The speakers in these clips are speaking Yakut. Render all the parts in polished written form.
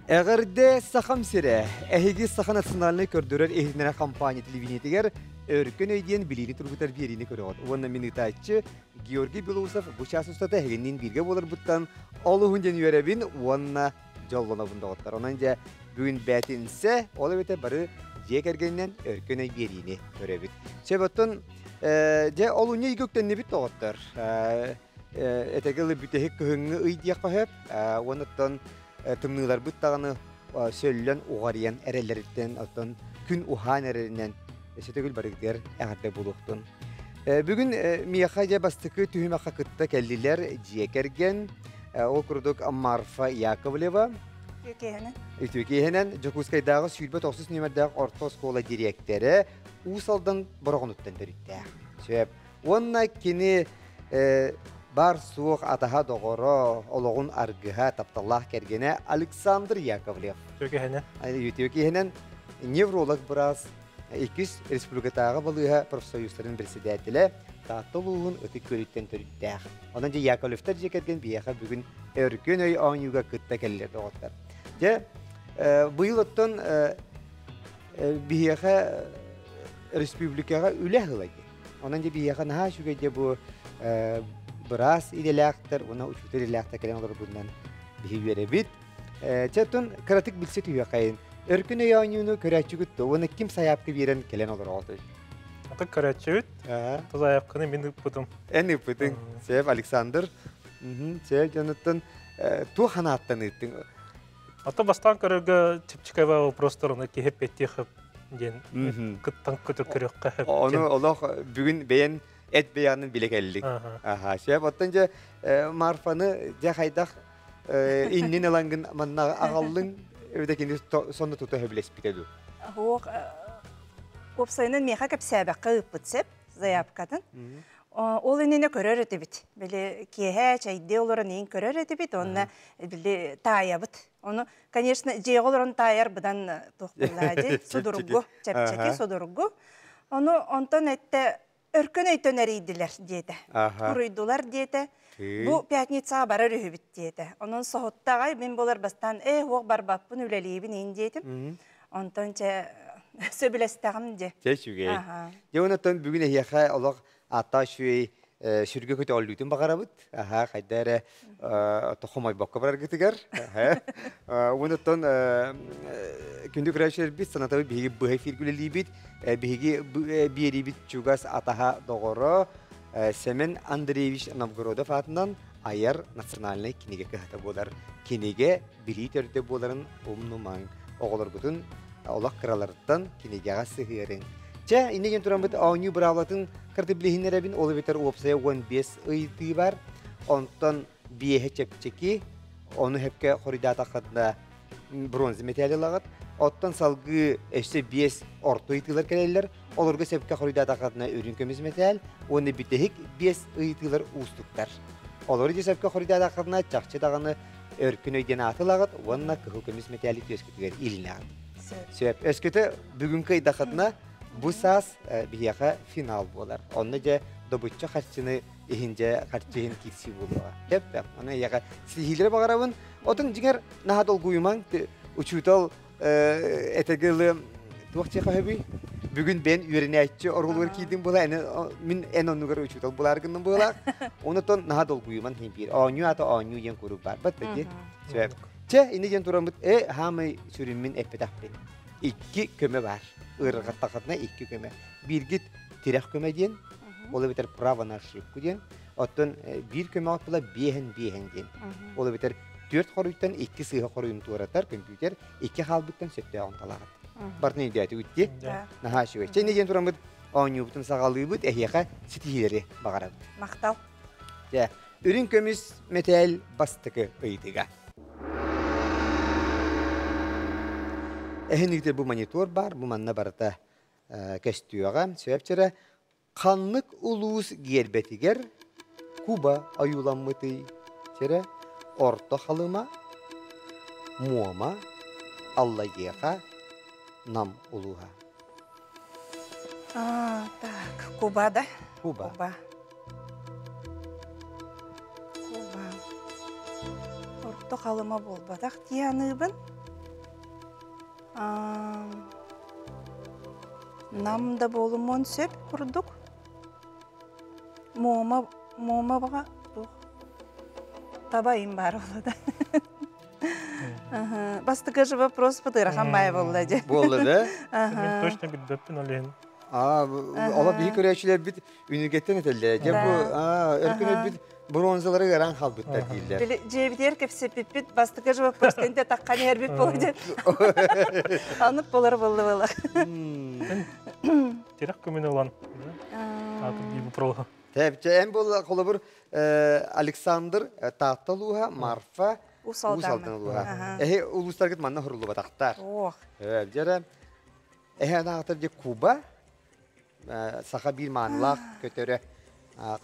Эҕэрдэ Сахам сирэ! Эһиги Саха национальнай көрдөрөр иһитиннэрэр компания телевидениетигэр Өркөн өй диэн билиини тургутар биэриини көрөҕүт. Уонна мин ыытааччы Георгий Белоусов бу чаас устата эһигинниин бииргэ буоларбыттан олуһун диэн үөрэбин уонна дьоллонобун доҕоттор. Онон дьэ бүгүн бээтинсэ, ол эбэтэр бары дьиэ кэргэнинэн Өркөн өй биэриини көрөбүт. Сөп оттон дьэ олунньу ыйга үктэннибит доҕоттор. Этэгэ ылы бүтэһик кыһыҥҥы ый диэххэ сөп. Уонна оттон тымныыларбыт даҕаны сөллөн уҕарыйан эрэллэриттэн оттон күн уһаан эрэринэн өссө төгүл барыгытыгар эҕэрдэ буолуохтун. Бүгүн миэхэ дьэ бастакы түһүмэххэ кытта кэллилэр дьиэ кэргэн, ол курдук Марфа Яковлева, Үтүө киэһэнэн Дьокуускайдааҕы 29 нүөмэрдээх орто оскуола дириэктэрэ Уус Алдан Бороҕонуттан төрүттээх. Сөп. Уонна кини баар-суох атаһа-доҕоро, олоҕун аргыһа, тапталлаах кэргэнэ Александр Яковлев. Үтүө киэһэнэн. Үтүө киэһэнэн невролог быраас, иккис республикатааҕы балыыһа профсоюзтарын председателэ, Таатта улууһун Ытык Күөлүттэн төрүттээх. Онон дьэ Яковлевтар дьиэ кэргэн биһиэхэ бүгүн өркөн өй оонньууга кытта кэллилэр доҕоттор. Дьэ, быйыл оттон биһиэхэ республикаҕа үлэ ыла Онон дьэ биһиэхэ наһаа үчүгэй дьэ бу быраас идэлээхтэр уонна учуутал идэлээхтэр кэлэн олорбутунан биһи үөрэбит. Чэ оттон кыратык билсэ түһүөххэйин. Өркөн өй оонньууну көрөөччүгүт дуо уонна ким сайаапка биэрэн кэлэн олороҕутуй? Аты көрөөччүбүт. Ту заявканы мин ыыппытым. Эн ыыппытыҥ. Сөп, Александр. Сөп, дьонуттан туох ханааттан ыыттыҥ? Аты бастаан көрөргө чэпчэки вопростар киһи эппиэттиэх диэн кыттан көтөр көрүөххэ. Ону олох бүгүн бэйэн эт бэйэҕинэн билэ кэллик. Аха, сөп. Оттон дьэ Марфаны дьэ хайдах иннин ылангын манна аҕаллыҥ эбэтэ кини сонно тута сөбүлэспитэ дуу? Суох, уопсайынан миэхэ кэпсээбэххэ ыыппыт сөп заявкатын. Ол иннинэ көрөр этибит. Били киэһэ чэйдии олорон иин көрөр этибит, уонна били таайабыт. Ону, конечно, дьиэҕэ олорон таайар быдан туох буоллаа дии, судургу, чэпчэки, судургу. Ону онтон эттэ өркөн өйтөн эрийдилэр диэтэ. Уруйдулар диэтэ. Бу пятницаҕа барар үһүбүт диэтэ. Онон соһутта аҕай, мин буолар бастаан ээ уох барбаппын үлэлиибин иин диэтим. Онтон чэ сөбүлэстэҕим дии. Чэ үчүгэй. Дьэ онтон бүгүн эһиэхэ олох ааттаах үчүгэй сүргэ көтөҕүллүүтүн баҕарабыт. Аха, хайда эрэ хомойбокко бараргытыгар. Онтон күндү көрөөччүлэрбит санатабыт биһиги быһа эфиргэ үлэлиибит. Биһиги биэриибит чугас атаһа доҕоро Семен Андреевич Новгородов аатынан айар национальнай кинигэ кыһата буолар. Кинигэ билии төрдө буоларын умнумаҥ. Оҕолоргутун олох кыраларыттан кинигэҕэ сыһыарыҥ. Чэ, иннигин тураммыт оонньуу быраабылатын кырты билиһиннэрэбин, ол эбэтэр уопсайа 15 ыйытыы бар. Онтон биэһэ чэпчэки, ону сөпкө хоруйдаатаххытына бронза мэтээли ылаҕыт. Оттон салгыы өссө биэс орто ыйытыылар кэлэллэр. Олорго сөпкө хоруйдаатаххытына үрүҥ көмүс мэтээл уонна бүтэһик биэс ыйытыылар уустуктар. Олору дьэ сөпкө хоруйдаатаххытына чахчы даҕаны өркүн өй диэн ааты ылаҕыт уонна кыһыл көмүс мэтээли түөскүтүгэр иилинэҕит. Сөп. Өскөтө бүгүҥкү ыйдаххытына бу саас биһиэхэ финал буолар. Онно дьэ добуччу харчыны иһин дьэ харчы иһин киирсии буолуоҕа. Сөп. Аны эйиэхэ ситиһиилэри баҕарабын. Отун дьиҥэр наһаа долгуйумаҥ. Учуутал этэгэ ылы туох диэхэ сөбүй? Бүгүн бэйэн үөрэнээччи оруолугар киирдим буола, мин эн оннугар учуутал буолаар гынным буолаах. Онутон наһаа долгуйуман иһин биир. Оонньуу аата оонньуу диэн куруук баарбат да дии. Сөп. Чэ, инни диэн тураммыт, э, хаамай сүрүммүн эппэтэхпин. Икки көмө бар. Ыарырҕаттаххытына икки көмө. Бииргит тирэх көмө диэн, ол эбэтэр право на ошибку диэн. Оттон биир көмөҕүт була биэһэн биэһэн диэн. Ол эбэтэр түөрт хоруйтан икки сыыһа хоруйун туоратар компьютер икки хаалбыттан сөптөөҕүн талаҕыт. Бартын өйдөөтүгүт дии. Наһаа үчүгэй. Чэ, инньэ диэн тураммыт оонньуубутун саҕалыыбыт, эһиэхэ ситиһиилэри баҕарабыт. Махтал. Дьэ, үрүҥ көмүс мэтээл бастакы ыйытыга. Эһин бу монитор бар, бу манна барыта көстүөҕэ. Сөп Ханнык улуус гиэрбэтигэр Куба ойууламмытый? Сирэ Орто Халыма, Муома, Аллайыаха, Нам улууһа. А, так, Куба, да? Куба. Куба. Куба. Орто Халыма буолбатах дии аныыбын. Нам да буолумуон сөп курдук. Муома, Муома баҕа туох таба им баар буолла да. Бастакы же вопрос бытырахан баай буолла дьэ. Буолла да? Мен точно билбэппин ол иһин. Аа, ола биһи көрөөччүлэрбит үнүргэттэн этэллэр. Дьэ бу өркөн өлбүт бронзалары ыараан хаалбыттар дииллэр. Били дьиэбитигэр кэпсэппиппит бастакы же вопрос кэнтэ таххан иһэрбит буола дьэ. Анып болар болла буола. Тирэх көмөн ылан. Аатын бии бу Тэпчэ эн буолла холобур Александр Таатта улууһа, Марфа Уус Алдан улууһа. Эһи улуустаргыт манна хуруллубатахтар. Ох. Дьэрэ эһи анаатар дьэ Куба саха биир маанылаах көтөрө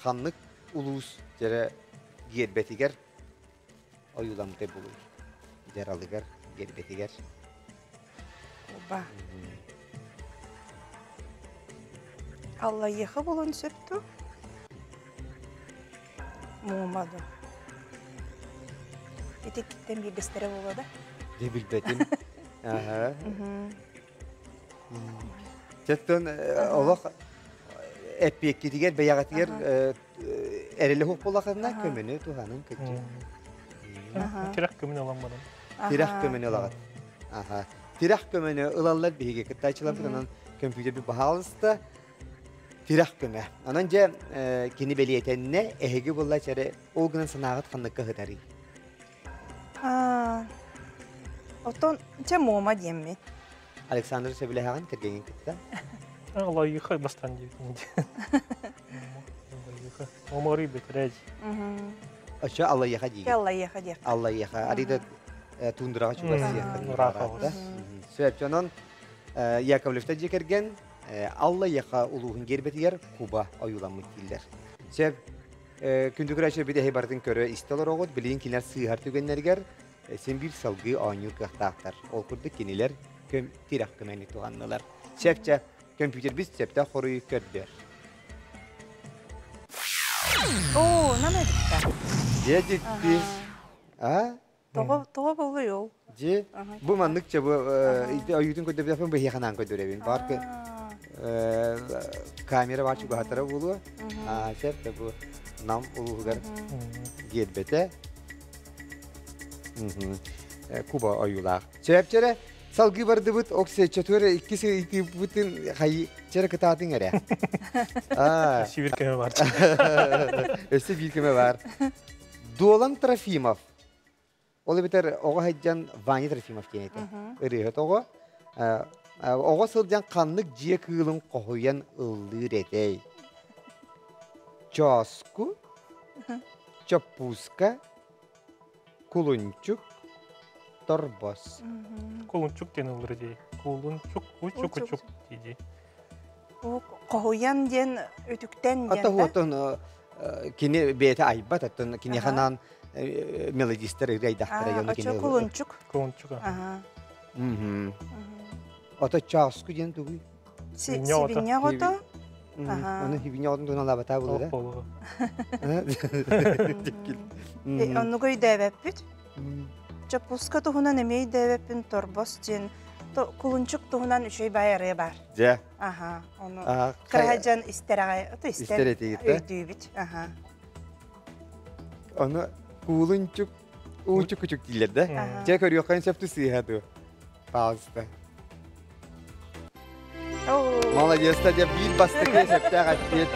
ханнык улуус дьэрэ гиэрбэтигэр ойууламмытай булуй. Дьаралыгар, гиэрбэтигэр. Куба. Аллайыаха булун сөп дуу? Муома дуу? Ити иккиттэн биирдэстэрэ буолуо да? Дьэ билбэтим. Аха. Чэттэн олох эппиэккитигэр бэйэҕитигэр эрэлэ суох буоллаххына көмөнү туһанын кыччы. Тирэх көмөнү ылан баран. Тирэх көмөнү ылаҕыт. Аха. Тирэх көмөнү ылаллар биһиги кыттааччыларбыт онон компьютер баһаалыста тирэх көмө. Онон дьэ кини бэлиэтэннэ эһиги булла чэрэ ол гынан санааҕыт ханныкка ыһытарый? Оттон чэ муома диэммит. Александр сөбүлэһэҕин кэргэҥин кытта? Алайыха бастан диэбитин. Омори бэтэрэж. Очо аллайыха диигин. Аллайыха диэх. Аллайыха. Арида тундраҕа чугас сиэххин. Сөп, онон Яковлевта дьиэ кэргэн Аллайыха улууһун гербэтигэр Куба ойууламмыт дииллэр. Сөп, күндү көрөөччү бидэһи барытын көрө истэ олороҕут, билигин кинилэр сыыһар түгэннэригэр син биир салгыы оонньуур кыахтаахтар. Ол курдук кинилэр көм тирэх көмөнү туһаннылар. Сөпчө, компьютербит сөптөөх хоруйу көрдөр. Оо, нам эбитта. Дьэ дикти. А? Тоҕо тоҕо болуй ол? Дьэ, бу маннык чэ бу ойуутун көрдөбүтэппин быһыаханаан көрдөрөбүн. Бар камера бар чугаһатара буолуо. А, сөп бу нам улууһугар гиэрбэтэ. Куба ойуулаах. Сөпчөрө салгыы бардыбыт оксе чөтүөр иккис ыйтыыбытын хайы чэрэ кытаатыҥ эрэ. Өссө биир көмө бар. Өссө биир көмө бар. Дуолан Трофимов. Ол эбэтэр оҕо сылдьан Ваня Трофимов диэн этэ. Ырыаһыт оҕо. Оҕо сылдьан ханнык дьиэ кыылын хоһуйан ыллыыр этэй? Чооску, чоппууска, кулунчук, торбос. Кулунчук диэн ыллыр дии. Кулунчук, учук-учук дии. Хоһуйан диэн үтүктэн диэн да? Ата кини бэйэтэ айбат, оттон киниэхэ анаан мелодистар ырыайдахтара. Очо кулунчук. Кулунчук. Ото чааску диэн тугуй? Сибинньэ оҕото. Аны сибинньэ оҕотун туһунан лаабатаа буолуо да? Оннук өйдөөбөппүт. Чоппуска туһунан эмиэ өйдөөбөппүн торбос диэн кулунчук туһунан үчүгэй баай ырыа баар. Дьэ. Аха, ону кыраһадьан истэр аҕай, ото истэр өйдүүбүт. Аха. Ону куулунчук уучук-учук дииллэр да. Дьэ көрүөххэ сөптү сыыһа дуу. Пауза. Молодец, дьэ биир бастакы сөптөөх эппиэт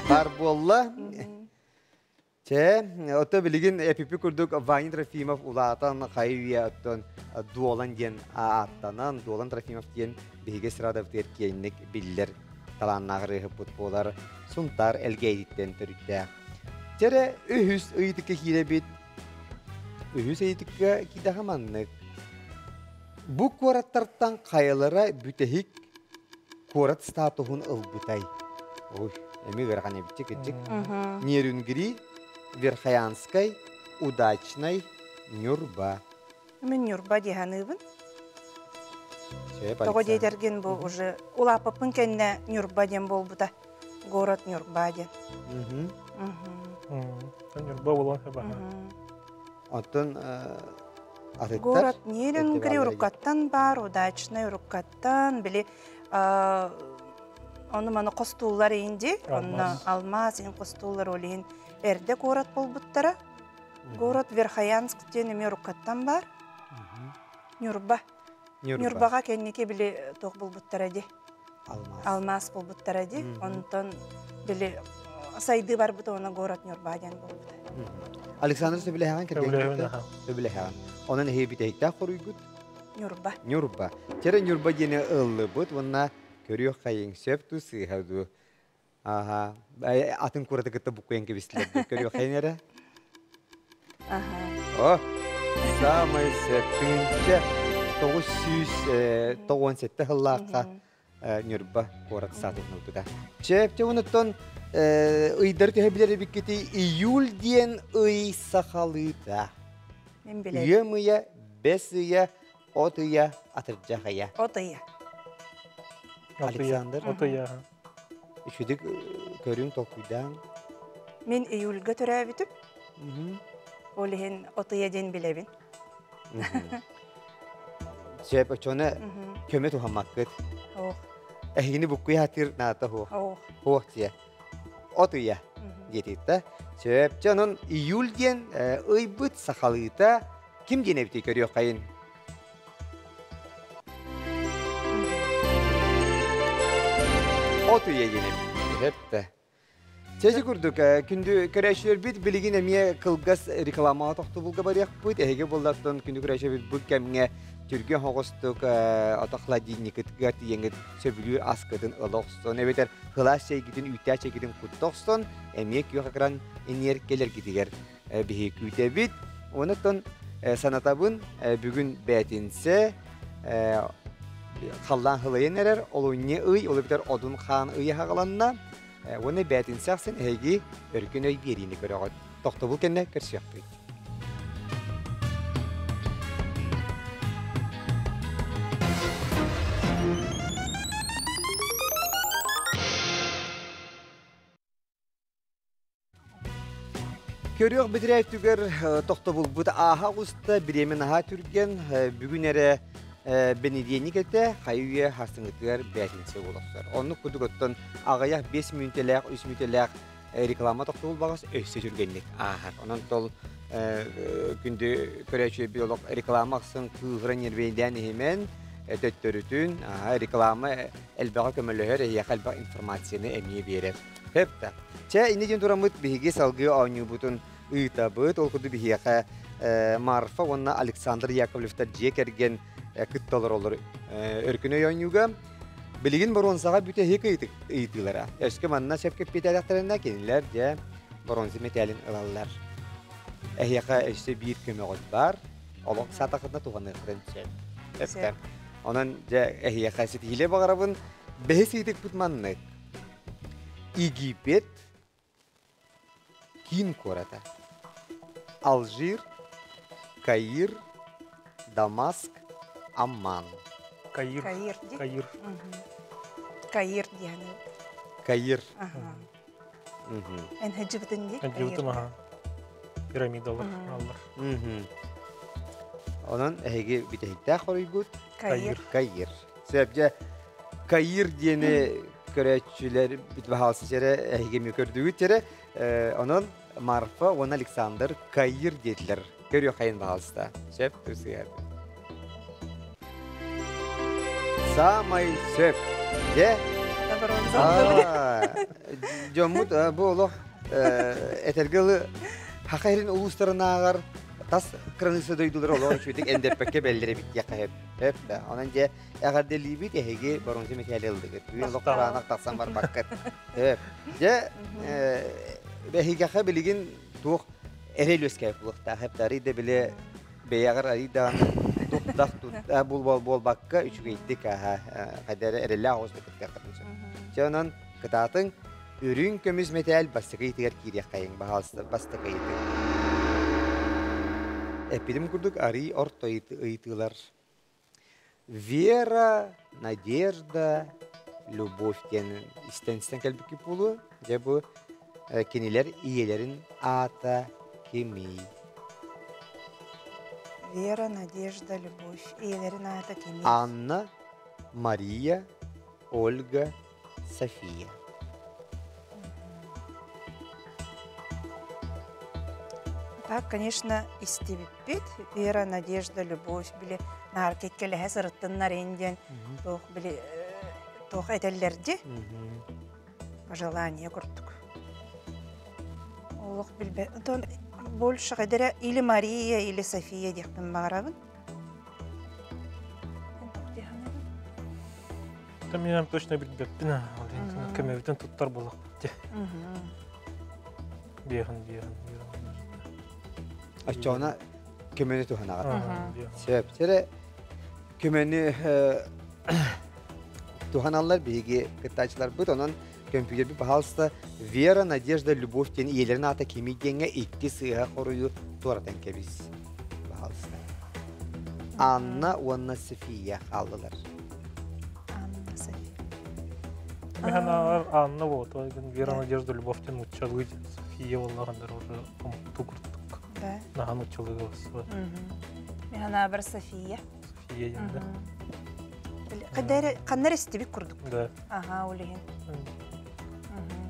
бар буолла. Чэ, ото билигин эпипи курдук Ваня Трофимов улаатан хайы-үйэ оттон Дуолан диэн ааттанан, Дуолан Трофимов диэн биһиги эстрадабытыгар киэҥник биллэр талааннаах ырыаһыппыт буолар Сунтаар Элгээйиттэн төрүттээх. Чэрэ үһүс ыйытыкка киирэбит. Үһүс ыйытыкка киидэхэ маннык. Бу куораттартан хайалара бүтэһик куорат статуһун ылбытай? Ой, эми ыарахан эбитчик кырдьык. Нерюнгри, Верхоянскай, Удачнай, Нюрба. Мин Нюрба дии саныыбын. Тоҕо диэтэргин бу уже улааппыппын кэннэ Нюрба диэн буолбута. Город Нюрба диэн. Нюрба буолуон сөп Оттон. Атыттар Город Нерюнгри уруккаттан бар, Удачный уруккаттан, били ону маны хостууллар инди, онно алмаз ин хостууллар ол иһин эрдэ куорат буолбуттара. Город Верхоянск диэн эмиэ уруккаттан бар. Ньурба. Ньурбаҕа кэнники били туох булбуттара ди. Алмаз. Алмаз булбуттара ди. Онтон били сайдыы барбыт уонна город Ньурба диэн буолбута. Александр сөбүлэһэҕин кэргэн сөбүлэһэҕин. Онон эһиги бүтэһиктээх хоруйгут? Ньурба. Ньурба. Чэрэ Ньурба диэни ыллыбыт уонна көрүөх хайыҥ сөп дуу сыыһа дуу. Аха. Атын кураты кытта буккуйан кэбистилэр дуу. Көрүөх хайыҥ эрэ. Аха. О, самай сөп. 997 сыллаахха Ньурба куорат саатыһынылбыта. Чэп, онуттан ыйдары төһө билэр эбиккити июль диэн ый сахалыыта. Мен билэбин. Ыам ыйа, бэс ыйа, от ыйа, атырдьах ыйа. От ыйа. Александр. От ыйа. Үчүдүк көрүҥ толкуйдаан. Мен июльга төрөөбүтүм. Ол иһин от ыйа диэн билэбин. Сөп, очону көмө туһаммаккыт. Ох. Эһигини буккуй хатыр наата хуох. Ох. Хуох тиэ. От ыйа диэтитта. Сөп, онон июль диэн ыйбыт сахалыыта ким диэн эбитий көрүөх хайын. От ыйа диэн эбит. Сөп Чэчи курдук, күндү көрөөччүлэрбит билигин эмиэ кылгас рекламаҕа тохтобулга барыахпыт. Эһиги буллартан күндү көрөөччүлэрбит бу кэмҥэ түргэн соҕустук ото холодильникытыгар тиийэҥҥит сөбүлүүр аскытын ыла охсон, эбэтэр сылаас чэйгитин, үүттээх чэйгитин кутта охсон, эмиэ күөх экран иниэр кэлэргитигэр биһиги күүтэбит. Онон санатабын, бүгүн бээтинсэ халлаан хылайан эрэр, олунньу ый, ол эбэтэр Одун хаан ыйа хаҕаланна. Уонна бээтинсэ ахсын эһиги өркөн өй биэриини көрөҕүт. Тохтобул кэннэ көрсүөхпүт. Көрүөх битирээ түгэр тохтобулбут ааһа оҕуста, бириэмэ наһаа түргэн, бүгүн эрэ бэнидиэнньик этэ, хайы-үйэ хастыҥытыгар бээтинсэ буолахсар. Оннук курдук оттон аҕыйах 5 мүнүүтэлээх, 3 мүнүүтэлээх реклама тохтобул баҕас өссө түргэнник ааһар. Онон тол күндү көрөөччү биолог реклама ахсын кыыһыра нервейдээн иһимэн, төттөрүтүн реклама элбэҕи көмөлөһөр, эһиэхэ элбэх информацияны эмиэ биэрэр. Хөп Чэ, инники тураммыт биһиги салгыы оонньуубутун ыытабыт. Ол курдук биһиэхэ Марфа уонна Александр Яковлевтар дьиэ кэргэн кытта олороллор өркүн өй оонньууга. Билигин боруонсаҕа бүтэһик ыйытыылара. Өскө манна сөпкө эппиэтээтэхтэринэ кинилэр дьэ боруонса мэтээлин ылаллар. Эһиэхэ өссө биир көмөҕүт баар. Олох саатахытына туһаныахтарын сөп. Сөп. Онон дьэ эһиэхэ ситиһиилэ баҕарабын. Бэһис ыйытыкпыт маннык. Египет киин куората. Алжир, Каир, Дамаск, Амман. Каир. Каир дии. Каир. Каир диэн. Каир. Эн хадьыбытын дии. Хадьыбытын аха. Пирамидалар аллар. Онон эһиги бүтэһиктээх хоруйгут Каир. Каир. Сөп дьэ Каир диэни көрөөччүлэр баһаалса сэрэ эһиги эмиэ көрдүгүт сэрэ онон Марфа уонна Александр Каир диэтилэр көрүөххэйин баһаалыста сөп сыһар саамай сөп дьэ дьоммут бу олох этэргэ ылы Хаха сирин улуустарынааҕар тас кыраныысса дойдулара олох үчүгэйдик эндэппэккэ бэллэр эбит диэххэ сөп да онон дьэ Эҕэрдэлиибит эһиги боруонса мэтээли ыллыгыт. Бүгүн олох кураанах тахсан барбаккыт. Дьэ, эһигэхэ билигин туох эрэл үөскээбит буолуохтаах. Эптэ арый да били бэйэҕэр арый даҕаны туттах буолбакка үчүгэйдик аха хайда эрэ эрэллээх оҕус да кыттыаххытын сөп. Дьэ онон кытаатыҥ үрүҥ көмүс мэтээл бастакы ыйытыгар киириэххэйиҥ, баһаалыста бастакы ыйытык. Эппитим курдук арый орто ыйытыылар Вера, Надежда, Любовь диэн истэн-истэн кэлбиккит буолуо. Дьэ бу кинилэр ийэлэрин аата кимий? Вера, Надежда, Любовь. Ийэлэрин аата кимий? Анна, Мария, Ольга, София. Так, конечно, истибиппит. Вера, Надежда, Любовь били наар кэккэлэһэ сырыттыннар диэн туох били туох этэллэрди пожелание курдук. Олох билбэт. Онтон больше эдэрэ или Мария, или София диэхпин баҕарабын. Там мен точно билбэппин көмөбүтүн туттар буолуохпут биэхин биэхин Оччоҕуна көмөнү туһанаҕыт. Сөп. Сэрэ көмөнү туһаналлар биһиги кыттааччыларбыт. Онон көмпүүтэрбит пожалуйста Вера, Надежда, Любовь диэн ийэлэрин аата кимий диэҥҥэ икки сыыһа хоруйу туоратан кэбис. Пожалуйста. Анна уонна София хааллылар. Анна, София. Мен Анна вот, Вера, Надежда, Любовь диэн нууччалыы София буоллаҕындар уже омуктуу курдук. Да. Наһаа нууччалыыга бассыбат. Мен бар София. София диэн да. Ханнар истибит курдук. Да. Ага, ол иһин.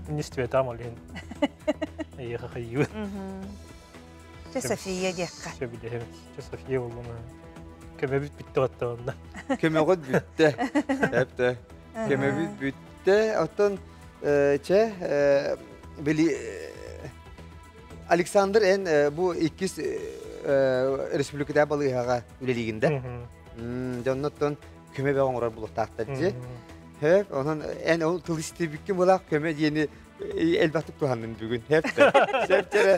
Не истибэтам ол иһин. Эйиэхэ хайыыбын. Чэ София диэххэ. Сөбүлэһэбит. Чэ София буоллуна. Көмөбүт бүттэ оттоонна. Көмөҕүт бүттэ. Эптэ. Көмөбүт бүттэ. Оттон чэ били Александр эн бу иккис республикада балыыһаҕа үлэлиигин да? Дьонноттон көмө бөҕө оҥорор булуохтаахтар дии. Хөп, онон эн ол тыл истибиккин булаах көмө диэни элбэхтик туһаннын бүгүн. Хөп, сөп чэрэ.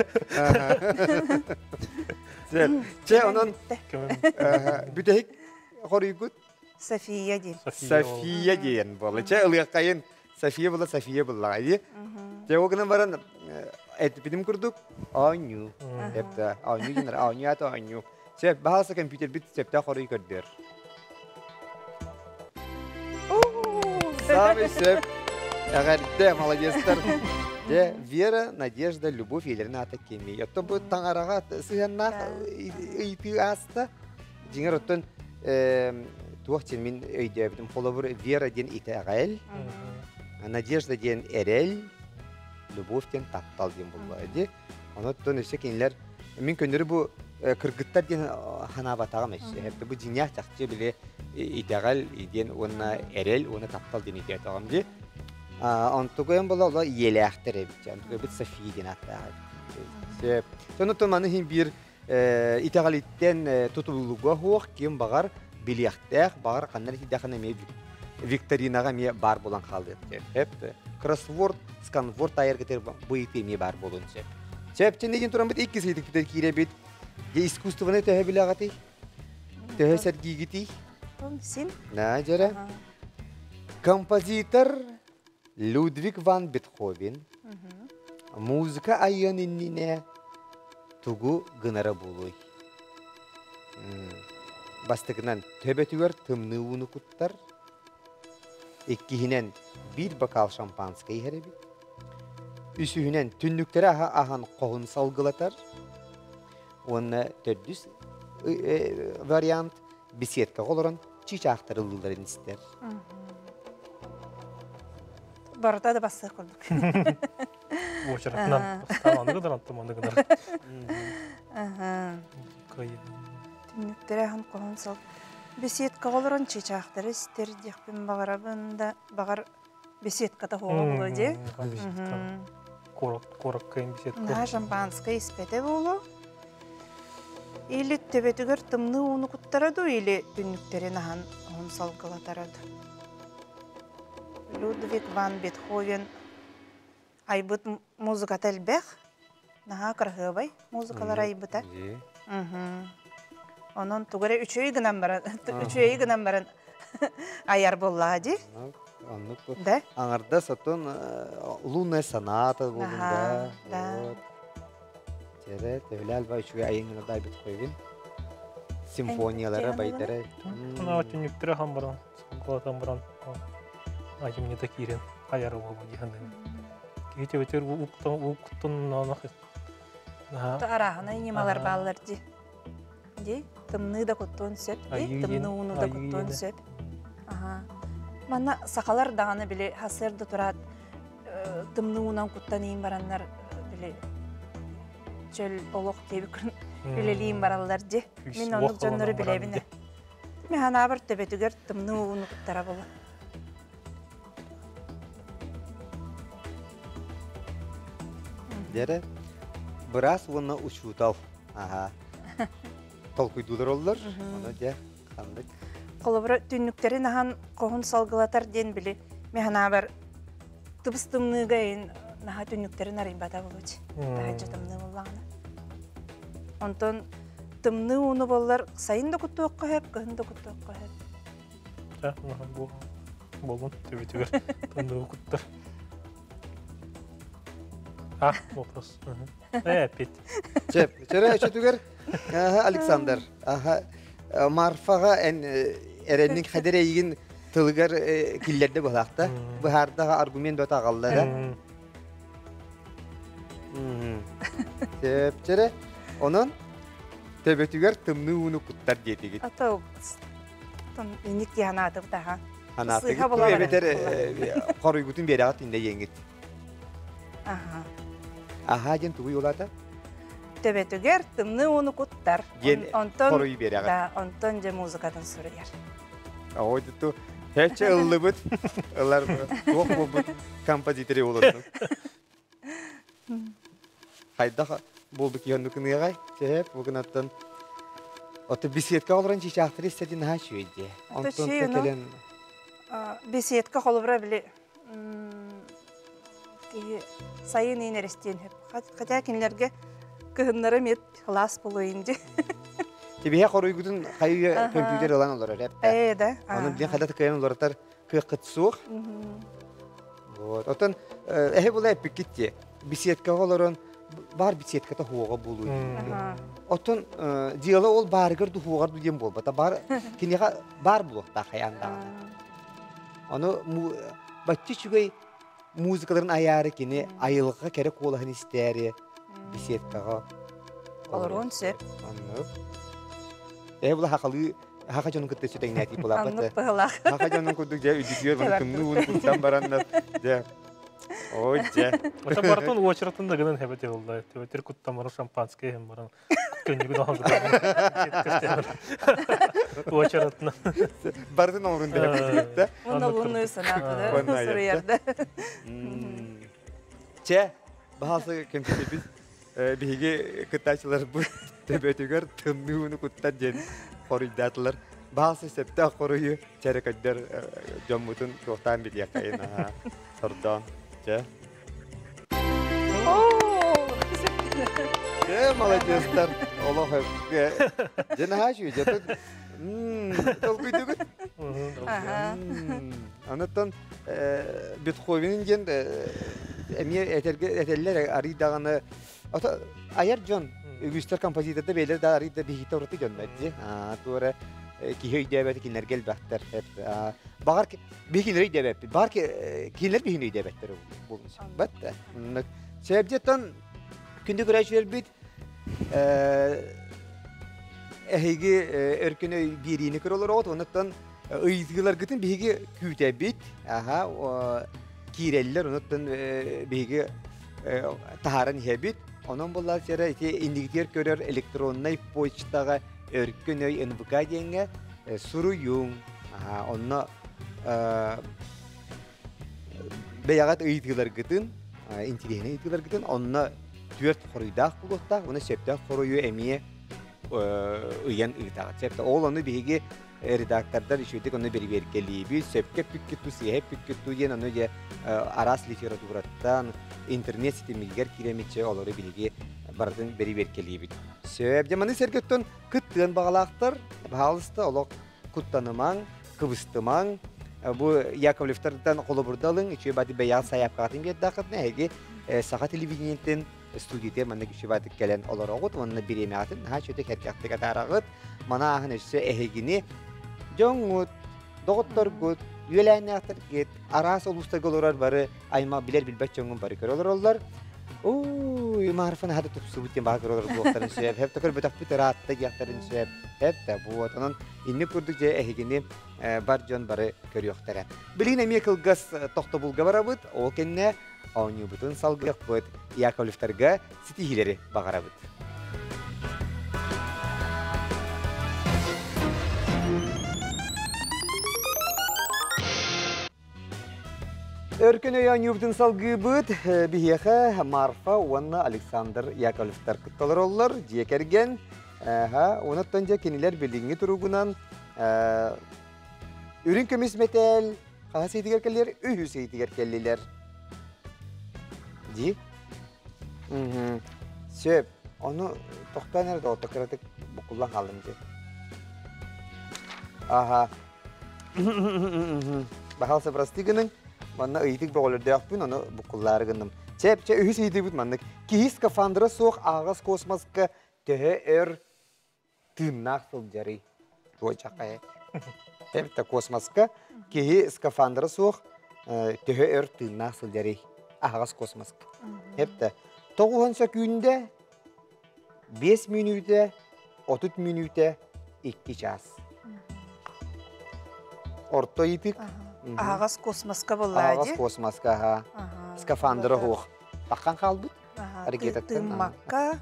Сөп. Чэ, онон бүтэһик хоруйгут София диэн. София диэн буолла. Чэ, ылыаххайын. София була София буллаҕа дии. Чэ, ол гынан баран этпитим курдук оонньуу. Эптэ, оонньуу диэн оонньуу аата оонньуу. Сөп, баһаалыста компьютербит сөптөөх хоруй көрдөр. Самый сөп. Эҕэрдэ, молодецтар. Дьэ, Вера, Надежда, Любовь ийэлэрин аата кимий? Оттон бу таҥараҕа сыһыаннаах ыйытыы ааста. Дьиҥэр оттон туох диэн мин өйдөөбүтүм. Холобур, Вера диэн итэҕэл, Надежда диэн эрэл, Любовь диэн таптал диэн булла. Ди. Онон өссө кинилэр мин көннөрү бу кыргыттар диэн ханаабатаҕым өссө. Бу дьиҥнээх чахчы били итэҕэл диэн уонна эрэл уонна таптал диэн өйдөөтөҕүм дии. Онтугуйан була ола ийэлээхтэр эбит. Онтугуйбут София диэн ааттаах эбит. Сөп. Сонутун маны иһин биир итэҕэлиттэн тутулуга суох ким баҕар билиэхтээх, баҕар ханна тиийдэххинэ эмиэ викторинаҕа эмиэ баар буолан хаалыа сөп. Кроссворд, сканворд таайаргытыгар бу ыйытыы эмиэ баар буолуон сөп. Сөп, чинигин тураммыт иккис ыйытыкпытыгар киирэбит. Дьэ искусствоны төһө билэҕитий? Төһө сэргиигитий? Син. На, дьэрэ. Композитор Людвиг ван Бетховен музыка айыан иннинэ тугу гынара буолуой? Бастакынан төбөтүгэр тымныы ууну куттар, иккиһинэн биир бокал шампанское иһэр эбит, үсүһүнэн түннүктэрэ аһа аһан хоһун салгылатар уонна төрдүс вариант беседкаҕа олорон чыычаахтар ыллыылларын истэр. Барыта да бассыах курдук. Уочаратынан бастаан аны гынар, онтон маны гынар. Түннүктэрэ аһан хоһон сыл. Беседкаҕа олорон чыычаахтары истэр диэхпин баҕарабын да, баҕар беседката буола буолуо дии. Куоракка беседка. Наһаа шампанское испэтэ буолуо. Или төбөтүгэр тымныы ууну куттара дуу, или түннүктэрин аһан оһон салгылатара дуу. Людвиг ван Бетховен айбыт музыката элбэх. Наһаа кыраһыабай музыкалар айбыта. Онон тугу эрэ үчүгэй гынан баран, үчүгэй гынан баран айар буоллаҕа дии. Оннук Да? Аҥардас оттон лунная соната буолун да. Да. Чэрэ, төһөлөөл алба үчүгэй айыҥҥына да айбыт қойбун. Симфониялара байдара. Мына түннүктөрө хан баран, салгылатан баран, айымньыта киирэн айар буолу дии саныыбын. Киһи төбөтүгэр ууктан Арааһынай ньымалар бааллар дии. Ди тымныы да куттуон сөп, ди тымныы ууну да куттуон сөп. Аха. Манна сахалар даҕаны били хасыарда тураат тымныы уунан куттан иин бараннар били чөл олох диэбит үлэлиин бараллар дии. Мин оннук дьоннору билэбин. Мин ханаабар төбөтүгэр тымныы ууну куттара була. Дere быраас уонна учуутал. Аха. Толкуйдуулар оллор. Ону дьэ ханнык. Холобура түннүктэрин аһан хоһун салгылатар диэн били мен ханаабар тыбыс тымныыга ин наһаа түннүктэрин арыйбата болуч. Таһырдьа тымныы буоллаҕына. Онтон тымныы ууну боллар сайын да куттуохха сөп, кыһын да куттуохха сөп. Болун төбөтүгэр тымныы куттар. А, вопрос. Э, опять. Чеп, чөрө өчөтүгэр Александр. Аха, Марфаға эн эреннин хадер эйигин тылыгар киллерде быһаахта. Быһаардаға аргумент бөтө аҕаллара. Чеп, чөрө. Онон төбөтүгэр тымныы ууну куттар диэтигит. Ата инник дии ханаатыбыт аха. Ханаатыгыт эбэтэр хоруйгутун биэрэҕит инде иэҥит. Аха. Аха диэн тугуй улаата? Төбөтүгэр тымныы ууну куттар. Диэн онтон хоруй биэрэҕит. Да, онтон дьэ музыкатын суруйар. Ой, туту Хече ыллыбыт, ылар туох буолбут композиторы олордум. Хайдах буолбут киһи Чэһэп, бугунаттан Ото беседка олорон чичаахтары истэтин наһаа үчүгэй дии. Онтон кэлэн беседка холобура били киһи сайын иин эрэстиэн сөп. Хотя кинилэргэ кыһыннары эмиэ кылаас буолуйун дии. Тибиһэ хоруйгутун хайы компьютер ылан олорор эп. Ээ да. Оны билин хайда кыайан олоротар кыаххыт суох. Вот. Отон эһи була эппиккит дии. Беседкаҕа олорон бар беседката хуоҕа буолуу диэн. Оттон дьыала ол баарыгар ду хуоҕар ду диэн буолбата. Бар киниэхэ баар буолуохтаах хайаан даҕаны. Ону бачча үчүгэй музыкаларын айаары кини айылҕа кэрэ куолаһын истээри беседкаҕа олоруон сөп. Оннук. Ээ була хахалыы хаха дьонун кытта сүтэҥнээтии булаабат. Оннук быһылаах. Хаха дьонун курдук дьэ үдүтүөр маны тымныы ууну куттан бараннар дьэ Ой, дьэ. Ота барытын уочаратын да гынан хэбэт ылла. Төбөтөр куттамары шампанское иһэн баран көннүгүн оһон Уочаратына. Барытын оҥорун дэһэ Уонна лунную сонатаны суруйарда. Чэ, баһаасы кэмсибит биһиги кыттааччыларбыт төбөтүгэр тымныы ууну куттан диэн хоруйдаатылар. Баһаасы сөптөөх хоруйу чэрэ көддөр дьоммутун туохтаан билиэххэйин аһаа сордоон. Чэ. Чэ, молодецтар. Олох Дьэ наһаа үчүгэй. Дьэ толкуйдугут. Анаттан Бетховенин диэн эмиэ этэргэ этэллэр арый даҕаны айар дьон үгүстэр композиторда бэйэлэр да арый да биһиитэ ураты дьоннор дии туора киһи өйдөөбөт кинилэргэ элбэхтэр баҕар биһи кинилэри өйдөөбөппүт баҕар кинилэр биһини өйдөөбөттөр буолуон сөп бат Сөбдьеттон күндү көрөөччүлэрбит эһиги өркөн өй биэриини көрө олороҕут онуттан ыйытыыларгытын биһиги күүтэбит аха киирэллэр онуттан биһиги таһааран иһэбит онон буоллар сера ити иннигитигэр көрөр электроннай почтаҕа өркөн өй нвк диэҥҥэ суруйуҥ онно бэйэҕит ыйытыыларгытын интириэһинэй ыйытыыларгытын онно түөрт хоруйдаах буолуохтаах уонна сөптөөх хоруйу эмиэ ыйан ыытаҕыт сөп ол ону биһиги редактордар үчүгэйдик ону бэрэбиэркэлиибит сөпкө эппиккит туу сыыһа эппиккит туу диэн ону дьэ араас литератураттан интернет ситимигэр киирэммитчэ олору биһиги барытын бэрэбиэркэлиибит сөп дьэ маны сэргэттэн кыттыан баҕалаахтар баһаалыста олох куттанымаҥ кыбыстымаҥ бу Яковлевтартан холобурда ылыҥ үчүгэй бааты бэйэҕит сайаапкаҕытын биэрдэххитинэ эһиги саха телевидениетин студиятыгар маннык үчүгэй баатык кэлэн олороҕут уонна бириэмэҕитин наһаа үчүгэйдик сэргэхтик атаараҕыт маны ааһан өссө эһигини дьоҥҥут доҕотторгут үөлээннээхтэргит араас улуустарга олорор бары аймах билэр билбэт дьоҥҥун бары көрө олороллор. Ууй, Марфа наһаа да тупсубут диэн баҕа көрөлөр буолуохтарын сөп. Хэп да көрбөтөхпүт ыраатта диэхтэрин сөп. Хэп да вот. Онон инник курдук дьэ эһигини бар дьон бары көрүөхтэрэ. Билигин эмиэ кылгас тохтобулга барабыт. Ол кэннэ оонньуубутун салгыахпыт. Яковлевтарга ситиһиилэри баҕарабыт. Өркөн өй оонньуубутун салгыыбыт. Биһиэхэ Марфа уонна Александр Яковлевтар кытталар оллор, дьиэ кэргэн. Онуттан дьэ кинилэр билиҥҥи туругунан үрүҥ көмүс мэтээл хаһыс ыйытыгар кэллилэр? Үһүс ыйытыгар кэллилэр. Дии? Сөп. Ону тохтоон эрэ доҕотто кыратык буккуллан хааллым дии. Аха. Баһаалса прости гыныҥ. Манна ыйытык бөҕөлөрдөөхпүн, ону буккуллаары гынным. Чэ, чэ, үһүс ыйытыыбыт маннык. Киһи скафандра суох аһаҕас космоска төһө өр тыыннаах сылдьарый? Туочахай. Эбэтэ космоска киһи скафандра суох төһө өр тыыннаах сылдьарый? Аһаҕас космоска. Эбэтэ тоҕуһун сөкүүндэ 5 мүнүүтэ, 30 мүнүүтэ, 2 чаас. Орто ыйытык. Аһаҕас космоска буоллаа Аһаҕас космоска, аха. Скафандра суох. Таххан хаалбыт. Ракетаттан. Тыыммакка,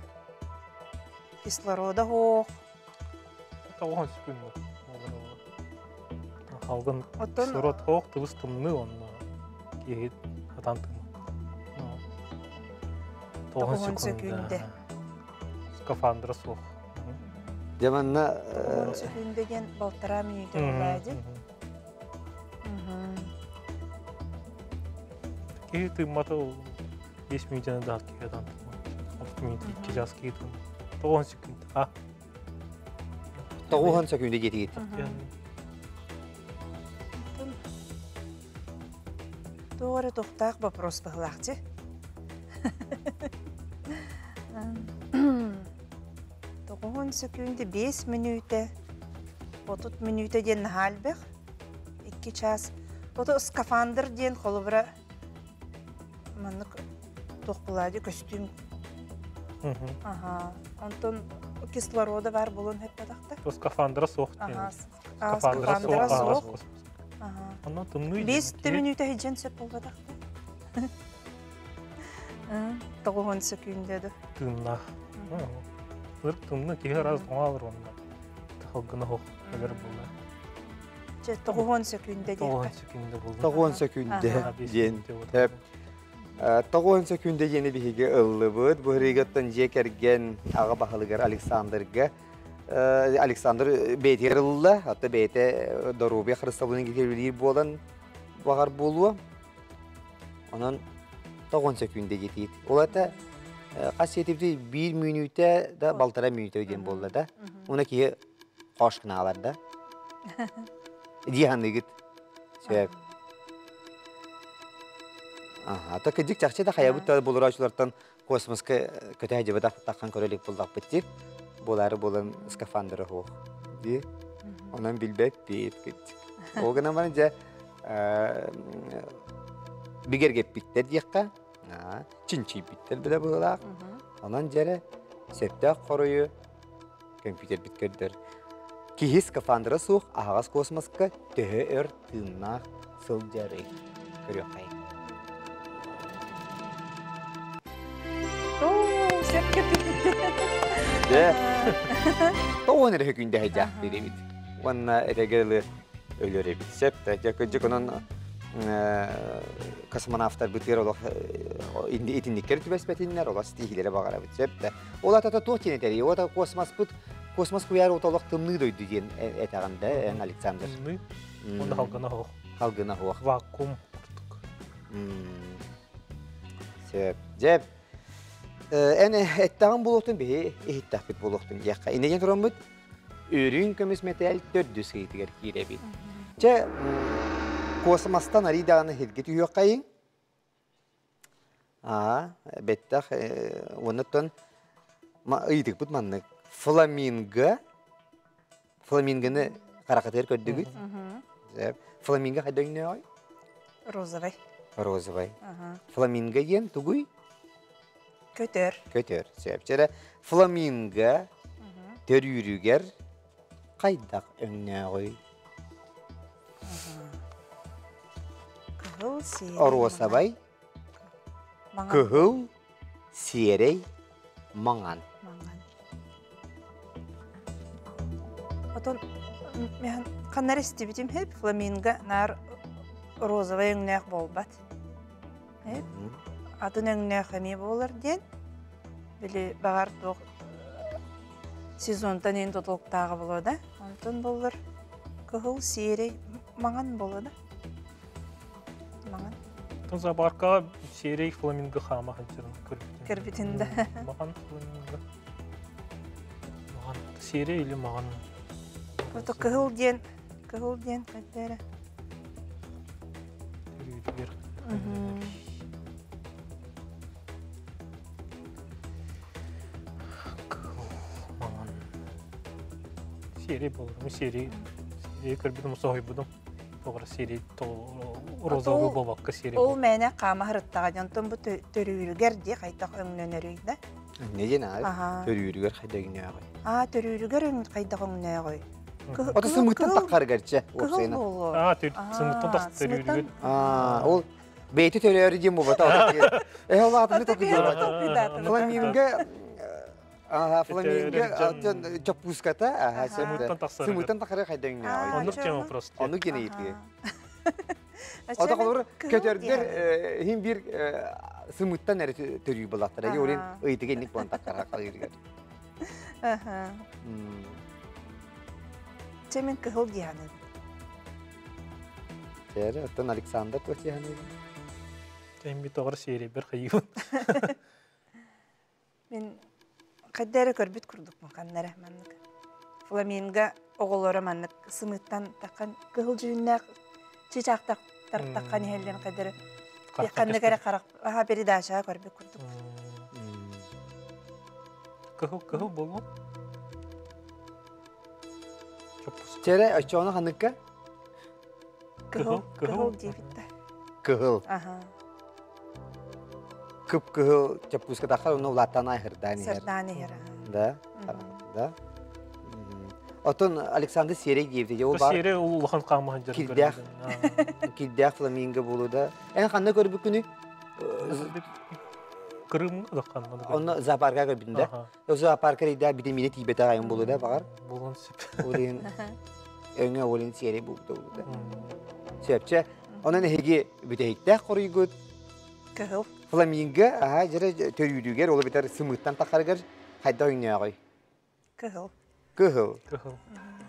кислорода суох. Тоҕуһун секунда. Халгын кислород суох, тыбыс тымныы онно киһи хатан Тоҕуһун сөкүүндэ. Скафандра суох. Дьэ манна Тоҕуһун сөкүүндэ диэн балтараа мүнүүтэ буолаа дии. Киһи тыыммата ол 5 мүнүүтэнэ да киһи атан тыыммат. 6 мүнүүтэ 2 час киһи тыыммат. Тоҕуһун сөкүүндэ. А. Тоҕуһун сөкүүндэ диэтигит. Туох эрэ туохтаах вопрос быһылаахчы. Тоҕуһун сөкүүндэ 5 мүнүүтэ, 30 мүнүүтэ диэн наһаа элбэх. 2 чаас. Ото скафандр диэн холобура маннык туох буолаа көстүүм. Аха. Онтон кислорода бар буолуон сөп Скафандра суох диэн. Скафандра суох. Онно тымныы. Биэс мүнүүтэ иһдьэн сөп буолбатах да. Тоҕуһун сөкүүндэ да. Тыыннаах. Ыр тымныы киһи раз оҥаалар онно. Халгына хоқ өлөр буолла. Чэ, тоҕуһун сөкүүндэ диэххэ. Тоҕуһун сөкүүндэ буолла. Тоҕуһун сөкүүндэ диэн. Тоҕуһун сөкүүндэ диэни биһиги ыллыбыт. Бу ырыгаттан дьиэ кэргэн аҕа баһылыгар Александрга Александр бэйэтигэр ылла, ата бэйэтэ доруобуйа харыстабылын киһилиир буолан баҕар буолуо. Онон тоҕон сөкүүндэ диэтиит. Ол ата хас сиэтибити биир мүнүүтэ да балтара мүнүүтэ диэн буолла да. Уна киһи хош гынаалар да. Дии ханыгыт. Сөп. Аха, та кыдьык чахчы да хайабыт да булураачылартан космоска көтө сылдьыбатах таххан көрө илик буллахпыт дии. Буолаары буолан скафандра суох дии. Онон билбэппит кырдьык. Ол гынан баран дьэ бигэргэппиттэр диэххэ, чинчийбиттэр билэ быһыылаах. Онон дьэрэ сөптөөх хоруйу компьютербит көрдөр. Киһи скафандра суох аһаҕас космоска төһө өр тыыннаах сылдьарый? Көрүөххэй. Дьэ, тоҕуон эрэ күндэ дьаахтыыр эбит. Уонна этэгэл өлөр эбит. Сөп да, дьэ кырдьык онон космонавтар бытыар олох итинниккэр түбэспэтиннэр, олох ситиһиилэри баҕарабыт. Сөп да. Ол атата туох диэн этэрий? Ол космоспут космос куйаар олох тымныы дойду диэн этэҕин да, эн Александр? Тымныы. Онно халгына суох. Халгына суох. Вакуум курдук. Сөп. Дьэ, эн эттэҕин буолуохтун биһи иһиттэхпит буолуохтун диэххэ. Иннинэ тураммыт үрүҥ көмүс мэтээл төрдүс ыйытыгар киирэбит. Чэ, космостан арый даҕаны сиргэ түһүөххэйиҥ. Аа, бэттэх уоннаттан ыйытыкпыт маннык. Фламинго, фламингоны харахатыгар көрдүгүт? Фламинго хайда өҥнөөҕүй? Розовый. Розовый. Фламинго диэн тугуй? Көтөр. Көтөр. Сөп. Фламинго төрүүрүгэр хайдах өҥнөөҕүй? Кыһыл, сиэрэй. Оруосабай. Кыһыл, сиэрэй, маҥан. Маҥан. Отон ханна эрэ истибитим хэп фламинго наар розовай өҥнөөх буолбат. Атын өҥнөөх эмиэ буолар диэн. Били баҕар туох сезонтан иһин тутулуктааҕа буолуо да. Онтон буоллар кыһыл, сиэрэй, маҥан буолуо да. Маҥан. Оттон зоопаркаҕа сиэрэй фламинго хаама сылдьарын көрбүтүм. Көрбүтүн да. Маҕан фламинго. Маҕан. Сиэрэй или маҕан. Ото кыһыл диэн хайда эрэ. Төрүүтүгэр. Кыһыл, маҥан. Сиэрэй буолар. Сиэрэй сиэрэй көрбүтүм, соһуйбутум. Тоҕо сиэрэй розовый буолбакка сиэрэй. Ол мээнэ хаама сырыттаҕа дьонтон бу төрүүрүгэр дии хайдах өҥнөнөрүй да? Не диэн аа төрүүрүгэр хайдах өҥнөөҕүй? Аа төрүүрүгэр хайдах өҥнөөҕүй? Ото сымыттан таххарыгар чэ уопсайынан. Аа сымыттан тах төрүүрүгэр. Аа ол бэйти төрөөрү диэн буолбата. Э ол аатыны толкуйдаатым. Фламинго фламинго чоппуската сымыттан тахсары хайдах өҥнөөҕүй? Оннук тема просто. Оннук диэн ыйытыы. Ото холобур көтөрдөр хин бир сымыттан эрэ төрүү булаттар. Эги олин ыйытыга инник буолан таккара халыырыгар. Чэ мин кыһыл диэханын. Чэ, оттон Александр туох диэханын? Эми тоҕор сиэрийбэр хайыыбын. Мин хайда эрэ көрбүт курдукпун ханна эрэ маннык. Фламинго оҕолоро маннык сымыыттан таххан кыһыл дьүһүннээх чыычаахтар таххан иһэллэрин хайда эрэ ханнык эрэ харах аха передачаҕа көрбүт курдук. Кыһыл кыһыл буолуо. Чэрэ оччоҕуна ханныкка? Кыһыл кыһыл диэбит да. Кыһыл. Аха. Кып-кыһыл чоппуускатахха уну улааттаан айхырдаан иһэр. Сырдаан иһэр. Да? Да? Оттон Александр Серей диэбитэ. Ол бар Серей улахан хаамаһын дьарык Кирдээх. Кирдээх фламинго буолу да. Эн ханна көрбүккүнүй? Крым да ханна да. Онно зоопарка көрбүтүн да. Зоопарка рейда битэмиинэ тиийбэтэх айан буолу да баҕар. Булан сөп. Олин өҥө олин серей буолбута буолу да. Сөпче. Онон эһиги бүтэһиктээх хоруйгут Кыһыл. Фламинго аһа дьэрэ төрүүрүгэр ол эбэтэр сымыыттан тахарыгар хайдах өҥнөөҕүй? Кыһыл. Кыһыл. Кыһыл.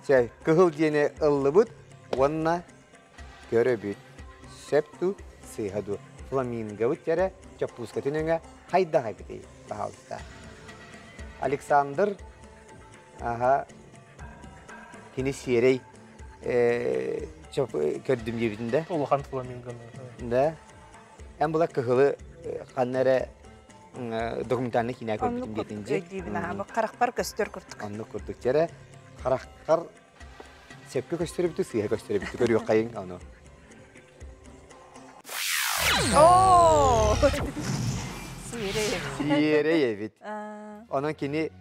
Чэ, кыһыл диэни ыллыбыт уонна көрөбүт. Сөп дуу, сыыһа дуу. Фламингобыт дьэрэ чоппуускатын өҥө хайдах эбитий, пожалуйста. Александр аха кини сиэрэй көрдүм диэбитин да? Улахан фламингоны. Да. Эн була кыһылы ханна эрэ документальный киинэ көрбүтүм диэтин дьи. Өйдүүбүн аха харахпар көстөр курдук. Оннук курдук дьэрэ хараххар сөпкө көстөр эбит сыыһа көстөр эбит көрүөххэйиҥ ону. Оо! Сиэрэй. Сиэрэй эбит. Онон кини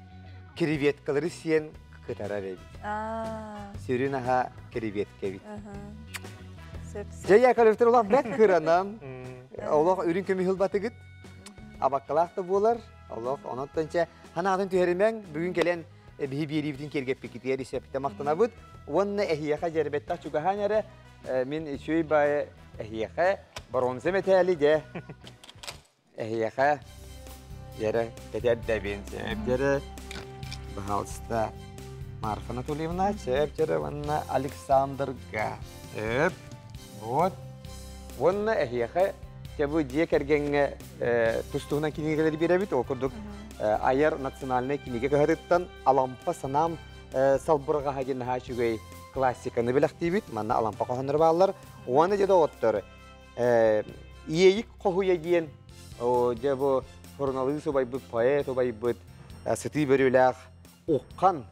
креветкалары сиэн кытарар эбит. Сүрүн аһа креветка эбит. Дьэ, Яковлевтар олох бэт кыранан, олох үрүҥ көмүс ылбатыгыт, абаккалаах да буолар, олох онон чэ ханаатын түһэримэҥ, бүгүн кэлэн биһи биэриибитин киэргэппиккитигэр исэптэ махтанабыт уонна эһиэхэ дьэрбэттэх чугаһаан эрэ мин үчүгэй баайы эһиэхэ боруонса мэтээли дьэ эһиэхэ дьэрэ кэтэрдэбин сөп дьэрэ пожалуйста Марфа Анатольевна сөп дьэрэ уонна Александрга сөп вот уонна эһиэхэ дьэ бу дьиэ кэргэҥҥэ тус-туһунан кинигэлэри биэрэбит ол курдук айар национальнай кинигэ кыһатыттан Алампа санаам салбырҕаһа диэн наһаа үчүгэй классиканы бэлэхтиибит. Манна Алампа хоһоонноро бааллар. Уонна дьэ доҕоттор, Иэйик хоһуйа диэн дьэ бу суруналыыс убайбыт, поэт убайбыт, сытыы бөрүөлээх Уххан,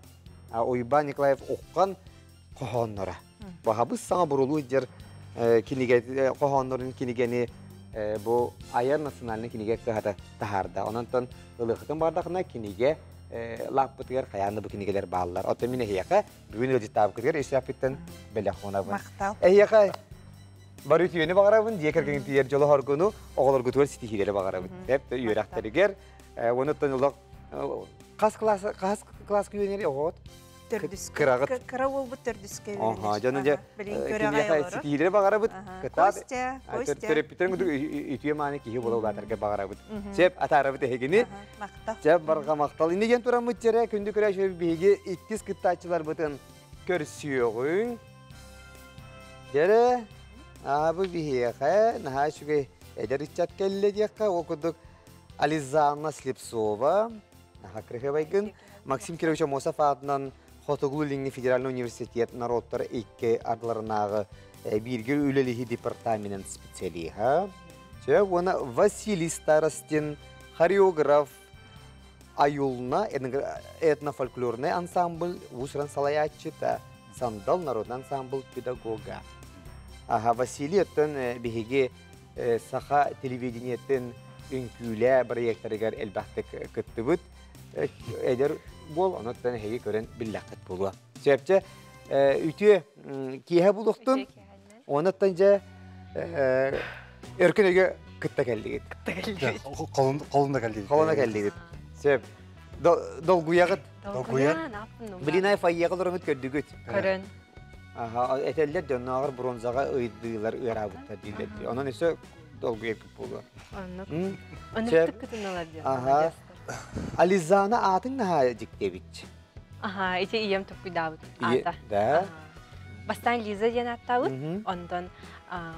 Уйбаан Николаев Уххан хоһоонноро. Баһабыс саҥа бурулуу дьэр кинигэ хоһооннорун кинигэни бу айар национальный кинигэ кыһата таһаарда. Онон ылыахытын бардахына кинигэ лааппытыгар хайаан бу кинигэлэр бааллар. Оттон мин эһиэхэ бүгүн ыалдьыттаабыкытыгар исээппиттэн бэлэх уунабын. Махтал. Эһиэхэ бары үтүөнү баҕарабын, дьиэ кэргэҥ тиийэр дьолу хоргуну, оҕолоргутугар ситиһиилэри баҕарабын. Тэп үөрэхтэригэр, онуттан олох хас класс хас класс үөрэнэр оҕоҕут? Төрдүскэ. Кыраҕыт. Кыра уолбут төрдүскэ Оха, үөрэнэр. дьону дьэ Билин көрөҕөй киниэхэ олорор. ситиһиилэри баҕарабыт. Кытаат Костя, Костя. төрөппүттэрин курдук үтүө мааны киһи буола улаатарга баҕарабыт. Сеп атаарабыт эһигини. Махтал. Чэ барҕа махтал. Инни диэн тураммыт чэрэ күндү көрөөччүлэр биһиги иккис кыттааччыларбытын көрсүөҕүҥ. Дьэрэ, аабы биһиэхэ наһаа үчүгэй эдэр ыччат кэллэ диэххэ, ол курдук Ализанна Слепцова, наһаа кырыһыбайгын, Максим Кирович Амосов аатынан Хотугулуу-Илиҥҥи федеральный университет норуоттар икки ардыларынааҕы бииргэ үлэлиһи департаменын специалиһа. Чэ, уонна Василий Старостин, хореограф, Аюлна этнофольклорный ансамбль уус-уран салайааччыта, Сандал народный ансамбль педагога. Аха, Василий оттон биһиги саха телевидениетин үҥкүүлээ проектарыгар элбэхтик кыттыбыт. Эдэр буол, онуттан эһиги көрөн биллэххит буолуо. Сөпчө үтүө киэһэ булуохтун. Онуттан дьэ өркөн өйгө кытта кэллигит. Кытта кэллигит. Холунда кэллигит. Холуна кэллигит. Сөп. Долгуйаҕыт. Долгуйа. Блинай фойеға олорон көрдүгүт. Көрөн. Аха, этэллэр дьоннооҕор бронзаҕа ыйдыылар ыараабыттар дииллэр. Онон өссө долгуйаргыт буолуо. Оннук. Оннук кытынналар диэн. Аха. Ализана аатын наһаа дьиктиэбит. Аха, ити ийэм токкуйдаабыт аата. Да. Бастаан Лиза диэн ааттаабыт. Онтон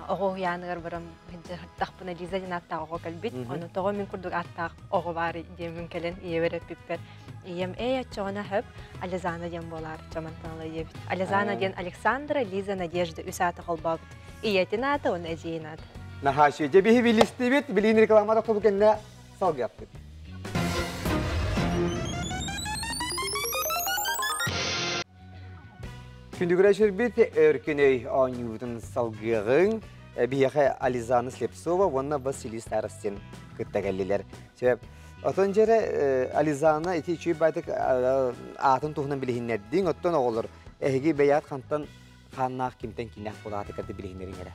оҕо уһуйааныгар баран сырыттахпына Лиза диэн ааттаах оҕо кэлбит. Ону тоҕо мин курдук ааттаах оҕо баар диэммин кэлэн ийэбэр эппиппэр ийэм эй оччоҕуна хөп Ализана диэн буолаар чамантан ыла диэбит. Ализана диэн Александра, Лиза, Надежда үс ааты холбообут. Ийэтин аата уонна эдьиийин аата. Наһаа үчүгэй. Дьэ биһи билистибит, билигин реклама тохтобу кэннэ салгыаппыт. Күндүгүрэ сүрбит өркөн өй оонньуубутун салгыаҕыҥ. Биһиэхэ Ализана Слепцова уонна Василий Старостин кытта кэллилэр. Сөп. Отон дьэрэ Ализана ити үчүгэй байтык аатын туһунан билиһиннэрдиҥ. Оттон оҕолор эһиги бэйэҕит хантан хааннаах кимтэн кииннээх буолааты кэрди билиһиннэриҥ эрэ.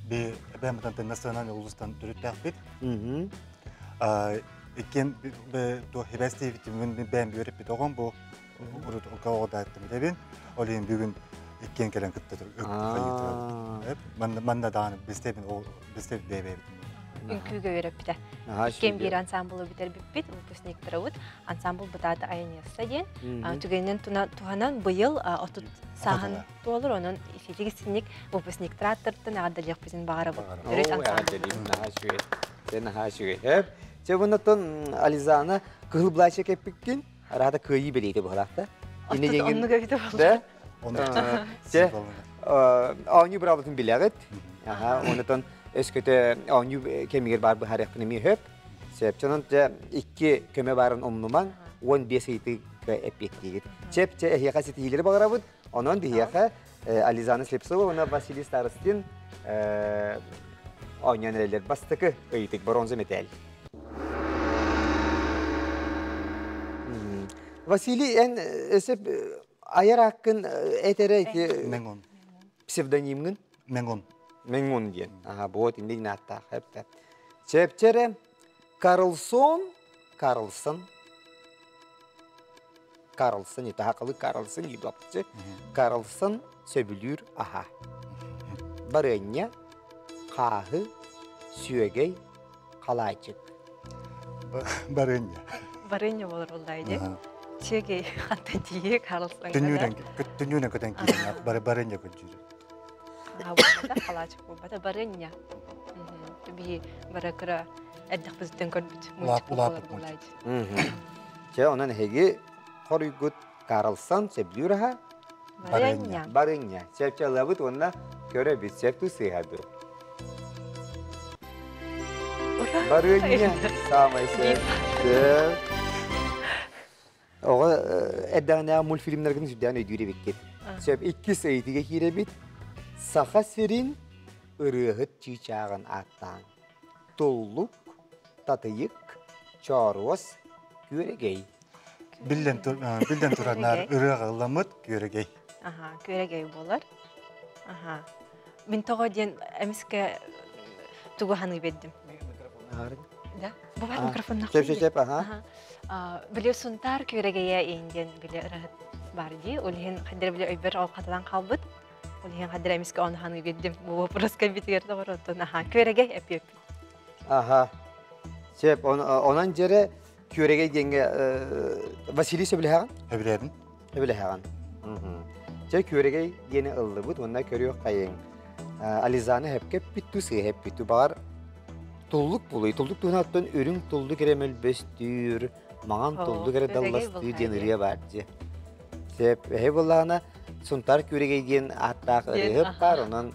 Би эбэм национальный улуустан төрүттээхпит. Иккиэн хибэстиибитимин бэйэм үөрэппит оҕом бу урут оҕодааттым итэбин. Ол иһин бүгүн иккиэн кэлэн кытта манна даҕаны бистебин бистебит бэйэбэбитин. Үҥкүүгэ үөрэппитэ. Иккиэн биир ансамблы бүтэрбиппит, выпускниктарыбыт. Ансамбл бытаата Айанесса диэн. Түгэнинэн туһанан быйыл 30 сааһын туолар, онон ититик синник выпускниктар аттарыттан эҕэрдэлиэхпитин баҕарабыт. Төрүт ансамбль. Наһаа үчүгэй. Чэ, бұнаттан Ализана кыһыл плаща кэппиккин, араата кыайыы бэлиэтэ быһалаахта. Оннук эбитэ Да? Чэ, оонньуу быраабытын билэҕит. Аха, онутан өскөтө оонньуу кэмигэр бар быһаарыахпын эмиэ хөп. Сөп, чонон дьэ икки көмө баарын умнумаҥ, 15 ыйытыыга эппиэттиигит. Чэп, чэ, эһиэхэ ситиһиилэри баҕарабыт. Онон биһиэхэ Ализана Слепцова уонна Василий Старостин оонньоон эрэллэр бастакы ыйытык бронза мэтээл. Василий, эн өсөп айар ааккын этэрэ ити Мэҥон. псевдонимҥын? Мэҥон. Мэҥон диэн. Аха, вот инник нааттаах эптэ. Чэпчэрэ Карлсон, Карлсон, Карлсон, итаакалы Карлсон юдапчы. Карлсон сөбүлүүр аха. Барыанньа, хааһы, сүөгэй, халаачык. Барыанньа. Барыанньа болор буллай ди. Сүөгэй ханта тиийэ Карлсон. Түннүүнэн түннүүнэн көтөн киирэн бары барыанньа көрдүүр. Буолбата, халаачык буолбата, барыанньа. Биһи бара кыра эрдэхпититтэн көрбүт мультик Улааппыт буолар мультик. буллай. Чэ, онон эһиги хоруйгут Карлсон сөбүлүүр аха, Барыанньа. барыанньа. Сөпчө ылабыт уонна көрөбүт, сөп туу сыыһа дуу. Барыанньа саамай сөп. Сөп. Оҕо эрдэҕинээҕи мультфильмнэргин сүрдээн өйдүүр эбиккит. Сөп, иккис ыйытыыга киирэбит. Саха сирин ырыаһыт чыычааҕын ааттаан. Туллук, татыйык, чооруос, күөрэгэй. Биллэн биллэн тураннар ырыаҕа ылламмыт күөрэгэй. Аха, күөрэгэй буолар. Аха. Мин тоҕо диэн эмискэ тугу ханыы бердим. Да? Бу бар микрофонна. Сөп, сөп, сөп, аха. Били Сунтаар күөрэгэйэ иин диэн били ырыһыт бар дии. Ол иһин хаддер били өйбөр ол хатылан хаалбыт. Ол иһин хаддер эмискэ оны ханыы бердим. Бу вопрос кэлбитигэр тоҕор оттон аха күөрэгэй эпиэппит. Аха. Сөп, онон дьэрэ күөрэгэй диэҥҥэ Василий сөбүлэһэҕин? Сөбүлэһэбин. Сөбүлэһэҕин. Дьэ күөрэгэй диэни ыллыбыт уонна көрүөх хайыҥ. Ализаны хэпкэ эппит туу, сыыһа эппит туу. Баҕар туллук булуй. Туллук туһунан үрүҥ туллук эрэ мөлбөстүүр, маҥан туллук эрэ далластыыр диэн ырыа баар дьэ. Сөп. Эһи буоллаҕына Сунтаар күөрэгэй диэн ааттаах ырыаһыт баар, онон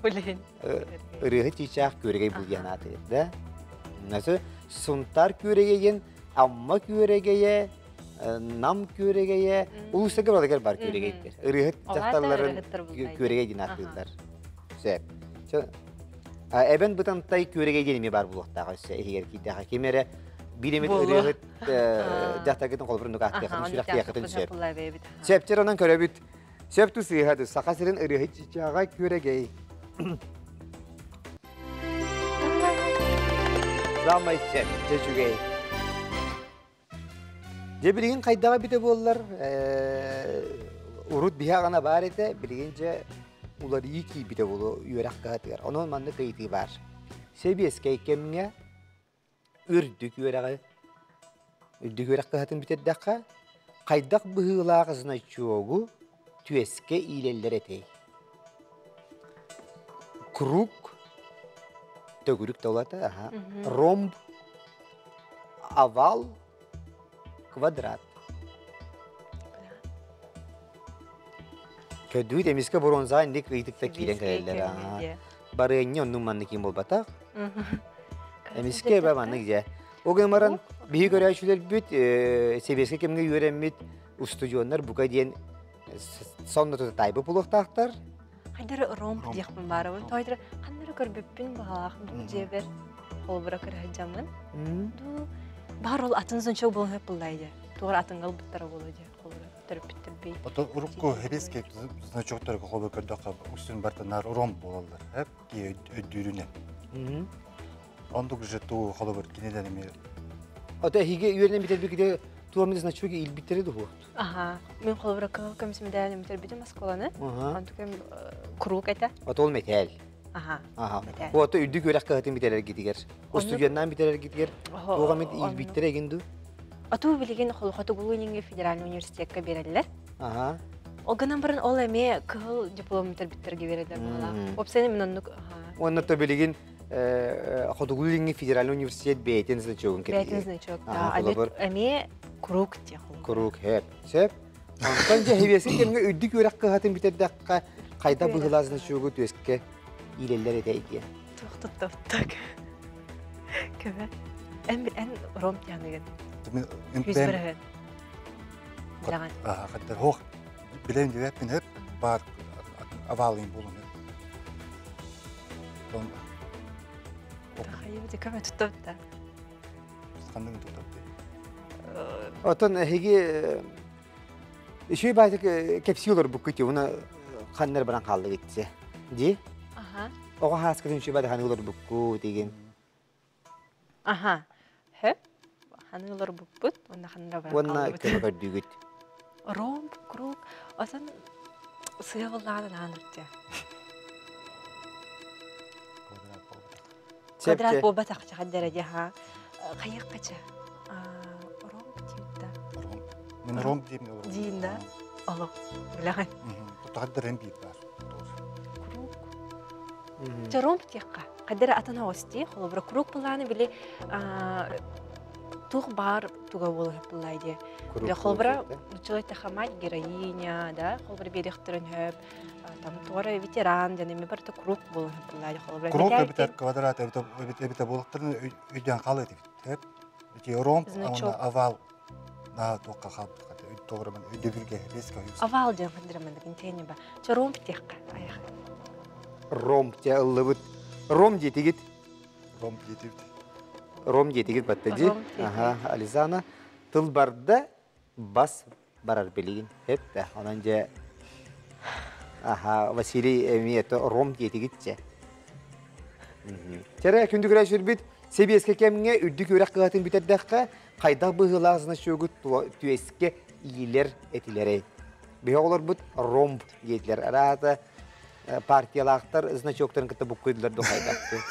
ырыаһыт чыычаах күөрэгэй бул диэн аатыыр да. Сунтаар күөрэгэйин диэн Амма күөрэгэйэ, Нам күөрэгэйэ, улуустарга барытыгар бар күөрэгэйдэр. Ырыаһыт дьахталларын күөрэгэй диэн ааттыыллар. Сөп. Эбэн Бытантай күөрэгэй диэн эмиэ баар буолуохтаах өссө иһигэр киирдэхэ. Ким эрэ биир эмит ырыаһыт дьахтаргытын холобурун ааттыахытын, сүрэхтиэххитин сөп. Сөптөр онон көрөбүт. Сөп ту сыыһа Саха сирин ырыаһыт чычааҕа күөрэгэй. Самай сөп, үчүгэй. Дьэ билигин хайдаҕа эбитэ буоллар, урут биһи аҕана баар этэ, билигин дьэ уларыйыы киирбитэ буолуо үөрэх кыһатыгар. Онон маннык ыйытыы баар. Сэбиэскэй кэмҥэ үрдүк үөрэҕи үрдүк үөрэх кыһатын бүтэрдэххэ, хайдах быһыылаах значогу түөскэ иилэллэр этэй? Круг төгүрүк да аха. Ромб, овал, квадрат. Көдүүт эмискэ бронза инник ыйытыкта киирэн кэлэллэр. Барыанньа оннун маннык киин буолбатах. Эмискэ эбэ маннык дьэ. Ол гынан баран биһи көрөөччүлэрбит сэбиэскэй кэмҥэ үөрэммит устудьуоннар бука диэн сонно тута таайбыт буолуохтаахтар. Хайдары ромб диэхпин баарабын. Тоойдор ханнары көрбүппүн баҕалаах дьиэбэр холобура көрө Ду бар ол атын значок буолан хөп буллай Тугар атыҥгал буттара болу дии холобура төрөппүттэр бей. Ото урукку хэбиэскэй значокторга холобура көрдөххө үксүн бартанаар ромб буолаллар. Хэп ки өйдүүрүнэн. Ондук же туу холобур кинилер эми Ото эһиги үөрэнэн бүтэрбиките туомин значоги илбиттери дуһуот. Аха. Мен холобура кыһыл көмүс медаль бүтэрбитим оскуоланы. Онтукем круг этэ. Ото ол металл. Аха. Аха. Ото үрдүк үөрэх кыһатын бүтэрэргитигэр, устудьуоннаан бүтэрэргитигэр туох эмит илбиттэрэ эгин дуу? Атуу билигин Хотугулуу Илиҥҥи федеральный университекка биэрэллэр. Аха. Ол гынан баран ол эмиэ кыһыл диплом бүтэрбиттэргэ биэрэллэр буолла. Уопсайынан мин оннук Уонна то билигин Хотугулуу Илиҥҥи федеральный университет бэйэтин значогун кэтиир. Бэйэтин значок, да. Эмиэ круг диэх. Круг, хэп. Сөп. Онтон дьэ хэбиэсин кэмҥэ үрдүк үөрэх кыһатын бүтэрдэххэ хайда быһыылаах значогу түөскэ иилэллэр этэ диэн. Туох туттабыттак. Көмө. Эн эн ром тяныгын. Күз бырыһын. Билэҕин. Хаттар хоох билэн диэппин хэп бар авалын булун. Тахайы көмө туттабытта. Ханныгын туттабыт. Отон эһиги үчүгэй баайтык кэпсии олорбуккут уна ханнар баран хааллыгыт ди? Аха. Оҕо хааскытын үчүгэй баайтык ханыы олорбукку деген. Аха. Хөп. Ханыы олорбуппут, уонна ханнара баран Уонна хааллыбыт. көмө көрдүүгүт. Ромб, круг, отон сыа боллаҕынан аан үрдэ. Квадрат буолбатах чахаддара дьаха хайыаххача ромб диир да. Ромб. Мен ромб диим. Диин да. Олох билэҕин. Тутахаддарын биир бар. Круг. Чэ ромб диэххэ. Хаддара атын оҕус дии. Холобура круг былааны били туох баар туга буолуһуп буллай дии. Били холобура нуччалай тахамать героиня да холобура биэриэхтэрин хөп там туора ветеран диэн эми барыта круг буолуһуп буллай холобура Круг эбитер квадрат эбитер буолуктарын өйдөөн хаал этибит. Хөп. Ити ромб уонна овал на туохха хаалбыт тоҕураман өйдөбүлгэ резко Овал диэн хандыраман интиэни ба. Чо ромб диэххэ айах. Ромб те ыллыбыт. Ром диэтигит. Ромб диэтибит. Ром диэтигит батта ди. Аха, Ализана тыл барда, бас барар билигин. Хеппе. Онон же Аха, Василий эми это ром диэтигитче. Тере күндүгүрэ сүрбүт Сэбиэскэ кэмҥэ үрдүк үөрэх кыһатын бүтэрдэххэ, хайдах быһыылаах значогу түөскэ иилэр этилэрэй. Биһи оҕолорбут ромб диэтилэр. Араата партиялаахтар значоктарын кытта буккуйдулар ду хайдахты.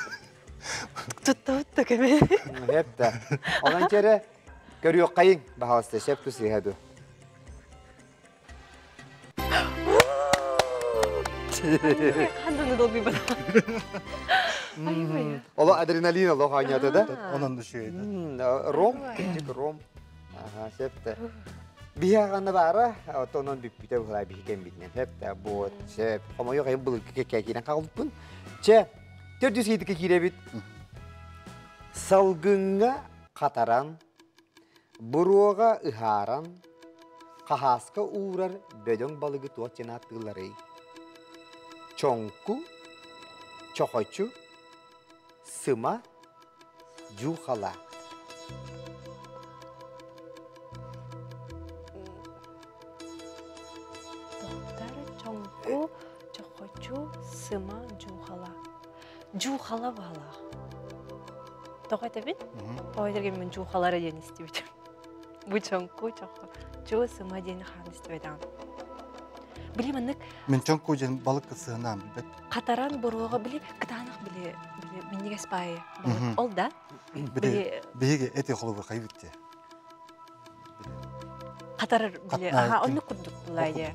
Туттабыт да кэме. Хепта. Онон чэрэ көрүөххайыҥ баһаласта сөп тусыһа ду. Ханданы долгуйбат. Оло адреналин олох оонньоото да. Онон үчүгэй. Ром, кырдьык ром. Аха, сөп Биһи аҕана баара, онон бүппүтэ быһылаа биһи кэмбитинэн. Сөп да, вот, сөп. Хомойуох айым былыргы кэккэ киирэн хаалбыппын. Чэ, төрдүс ыйытыкка киирэбит. Салгыҥҥа хатаран, буруоҕа ыһааран, хаһааска уурар бөдөҥ балыгы туох диэн ааттыылларый? Чоҥку, чохочу, сыма, дьуухала. Доктор чоҥку, чохочу, сыма, дьуухала. Дьуухала баалаах. Тоҕо этэбин? Тоҕо этэргин мин дьуухалара диэн истибитим. Бу чоҥку, чохо, чуо сыма диэн хаан истибэтэҕим. Били маннык Мин чоҥку диэн балык сыһынаан билбэт. Хатаран буруоҕа били кытаанах били били минньигэс баайы балык. Ол да били биһиги эти холобур хайбыт те. Хатарар били аха оннук курдук булайы.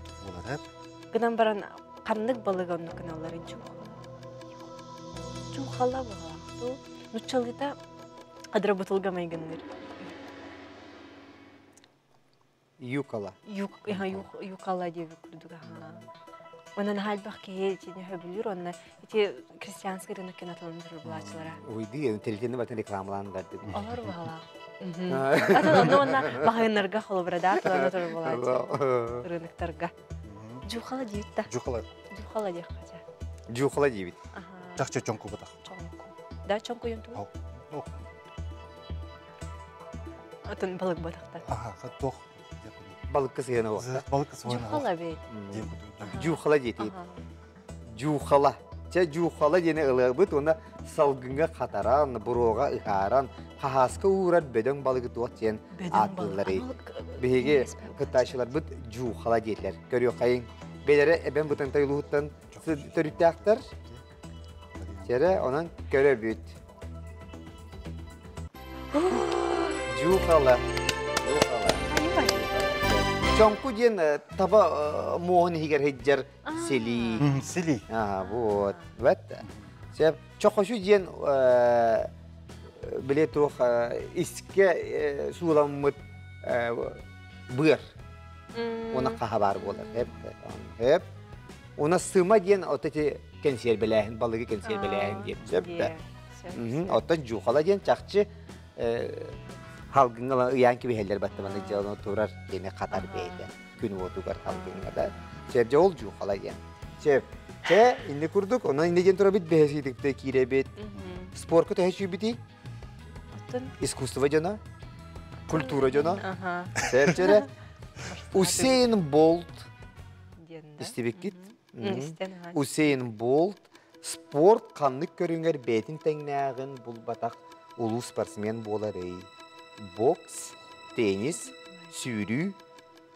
Гынан баран ханнык балык оннук гыналларын чуухала. Чуухала буолаахту. Нуччалыыта адра бутылга майгынныр. Юкала. Юкала диэбит курдук аха. Онон хаалбах киһи итини хөбүлүүр, онно ити крестьянский рынок кинотолон турбулаачылара. Уйды, телефонны батын рекламалаан барды. Олор баһалаах. Атын онно онно маһыннарга холобура да турбулаачы рыноктарга. Жухала диибит да. Жухала. Жухала диэххэ. Жухала диибит. Чахчы чоҥку бутах. Чоҥку. Да, чоҥку юнту. Атын балык батахта. Аха, туох Балыкка сыһыана буолла. Балыкка сыһыана. Жухала бей. Жухала диэтиит. Жухала. Чэ жухала диэни ылыабыт уонна салгыҥҥа хатаран, буруоҕа ыһааран, хаһааска уурар бөдөҥ балыгы туох диэн ааттыылларый. Биһиги кыттааччыларбыт жухала диэтилэр. Көрүөххэйиҥ. Бэйэлэрэ эбэн бытантай улууһуттан төрүттээхтэр. Чэрэ, онон көрөбүт. Дьуухала. Дьуухала. Чоҥку диэн таба муоһун иһигэр сылдьар силии. Силии. Аа, вот. Вот. Сөп. Чохошу диэн биле туох иске сууламмыт быар. Уна хаһа баар буолар. Хеп. Хеп. Уна сыма диэн от эти кэнсиэрбэлээһин, балыгы кэнсиэрбэлээһин диэн. Сөп да. Оттон дьуухала диэн чахчы халгыҥҥа ыйаан кэбиһэллэр баттаманы дьоно турар кини хатар бэйэтэ күн уотугар халгыҥҥа да. Сөп дьэ ол дьуухала диэн. Сөп. Чэ, инни курдук, онон инни диэн турабит бэһэсиитикте киирэбит. Спорка төһө сүүбүтүй? Искусство дьоно, культура дьоно. Сөп чэрэ. Усейн Болт истибиккит? Усейн Болт спорт ханнык көрүҥэр бэйэтин тэҥнээҕин булбатах улуу спортсмен буоларый? Бокс, теннис, сүүрүү,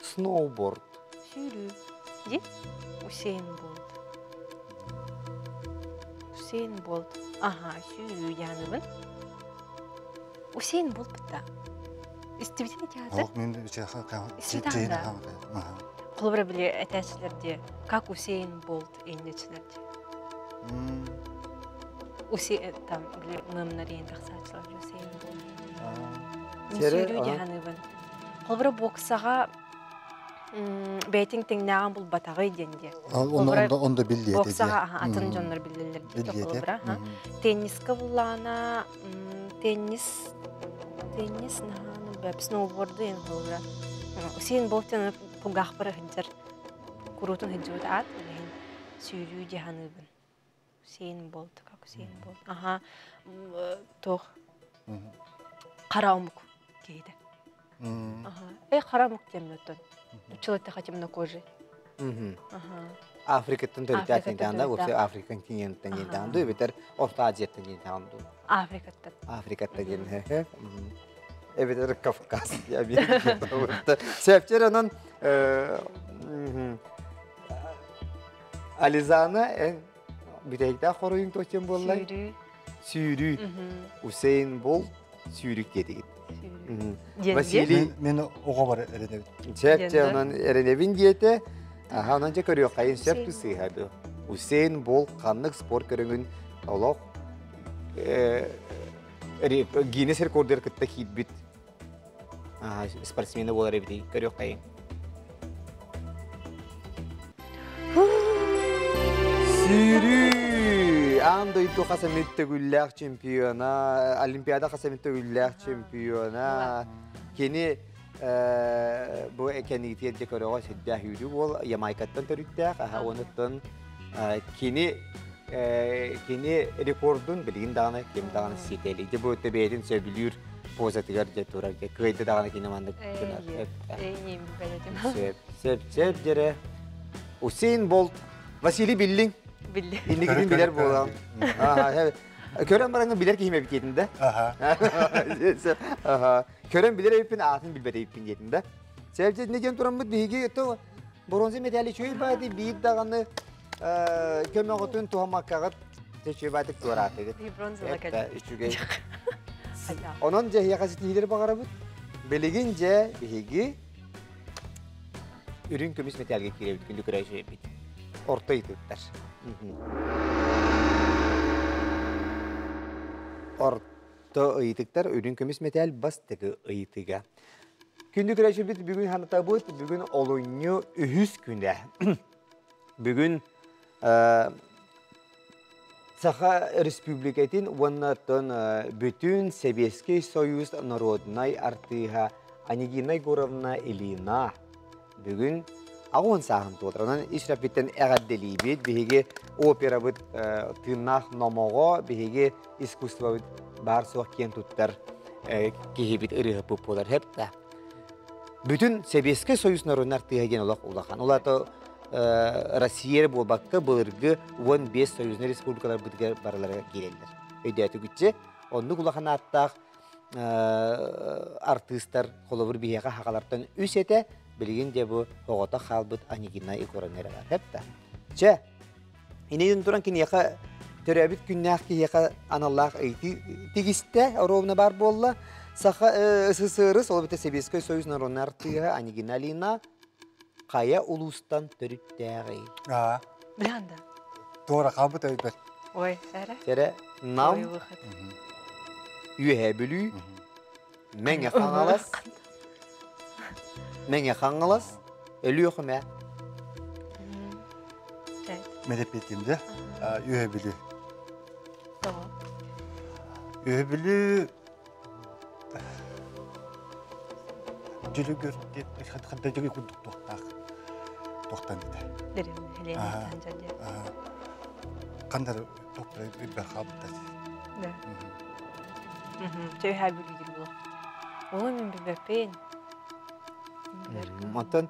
сноуборд. Сүүрүү. Ди? Усейн Болт. Усейн Болт. Ага, сүүрүү дианыбын. Усейн Болт бытта. Истибитин театр? Ох, мен Истибитин Холобура били этээчилерде как Усейн Болт иннечилерде. Усе там били мымнар иен тахсаачылар Усейн Болт. Сүүрүү дианыбын. Холобура боксаҕа бэйтиҥ тэҥнээҕин булбатаҕый диэн диэ. Онда биллиэти. Боксаҕа атын дьоннор биллэллэр диэ холобура. Тенниска буллаана теннис теннис наһааны бэп сноуборду ен холобура. Усейн Болтен кулгаахпар сылдьар куруутун сылдьыбыт аат билигин сүүрүү дии саныыбын. Усейн Болт как Усейн Болт. Аха туох. Хара омук киһитэ. Эй, хара омук темноттон. Училатаха темнокожий. Африкаттан төрүттээх диэн да, Африка континенттан диэн ду, эбэтэр Орто Азияттан диэн ду. Африкаттан. Африкаттан диэн. Эбэтэр Кавказ диэн. Сәптер онон Ализана эн бүтэһиктээх хоруйуҥ туохтен буоллай? Сүүрүү. Сүүрүү. Усейн Болт сүүрүк диэтигит. Василий мен оҕо бар эрэнэбин. Сөп чэ онон эрэнэбин диэтэ. Аха онон дьэ көрүөххэйин сөп сыыһа ду. Усейн Болт ханнык спорт көрүҥүн олох Гиннес рекордер кытта киирбит спортсмена буолар эбитий көрүөххэйин. Сүүрүү! Аан дойду хас эмит төгүллээх чемпиона, Олимпиада хас эмит төгүллээх чемпиона. Кини бу кэнигитигэр дьэ көрөҕө сүрдээх үүрүү буол Ямайкаттан төрүттээх, аха онуттан кини кини рекордун билигин даҕаны ким даҕаны ситэ илик. Дьэ бу бэйэтин сөбүлүүр позатыгар дьэ турар дьэ кыайда даҕаны кини маннык гынар. Сөп, сөп, сөп дьэрэ. Усейн Болт Василий биллиҥ. Билли. Инникитин билэр буолан. Көрөн бараҥҥын билэр киһим эбит диэтин да. Көрөн билэр эбиппин, аатын билбэт эбиппин диэтин да. Сәбдэ не диэн тураммыт биһиги бронза медали үчүгэй баайды биир даҕаны көмөҕүтүн туһамаккаҕыт үчүгэй баайтык туораатыгыт. Үчүгэй. Онон дьэ эһиэхэ ситиһиилэри баҕарабыт. Билигин дьэ биһиги үрүҥ көмүс мэтээлгэ киирэбит күндү көрөөччү Орто ыйытыктар. Орто ыйытыктар үрүҥ көмүс мэтээл бастакы ыйытыга. Күндү көрөөччүбүт бүгүн ханатабыт, бүгүн олунньу үһүс күнэ. Бүгүн Саха Республикатын уонна бүтүн Сэбиэскэй Союз народнай артыыһа Анегина Егоровна Ильина бүгүн аҕыс сааһын туолар. Онон ис сүрэхпиттэн эҕэрдэлиибит. Биһиги операбыт тыыннаах номоҕо, биһиги искусствобыт баар-суох киэн туттар киһибит ырыаһыппыт буолар. Хэп Бүтүн Сэбиэскэй Союз народун артыыһа диэн олох улахан. Ол аата Россия буолбакка былыргы 15 союзнай республикаларбытыгар барылара киирэллэр. Өйдөөтүгүтчэ, оннук улахан ааттаах артыыстар холобур биһиэхэ хахалартан үс этэ, билигин дьэ бу оҕото хаалбыт Анегина Егоровна эрэ бар. Хэп да. Чэ, инигин туран киниэхэ төрөөбүт күннээх киһиэхэ аналлаах ыйытыы тигистэ, оруобуна баар буолла. Саха СССР, ол эбэтэр Сэбиэскэй Союз народнай артыыһа Анегина Алина хайа улуустан төрүттээҕий? Аа. Билэн да. Туора хаалбыт өйбөр. Ой, эрэ. Эрэ Нам, Үөһээ Бүлүү, Мэҥэ Хаҥалас, Мэҥэ Хаҥалас, Өлүөхүмэ. Мен эппиттим да, Үөһээ Бүлүү. Үөһээ Бүлүү Дьүлүгүр ханта дьүлү курдук туохтаах туохтан этэ. Хандар туохтара үрбэр хаалбыттар. Да. Чөй бүлүүдүр була. Ой, мен билбэппин. Онтон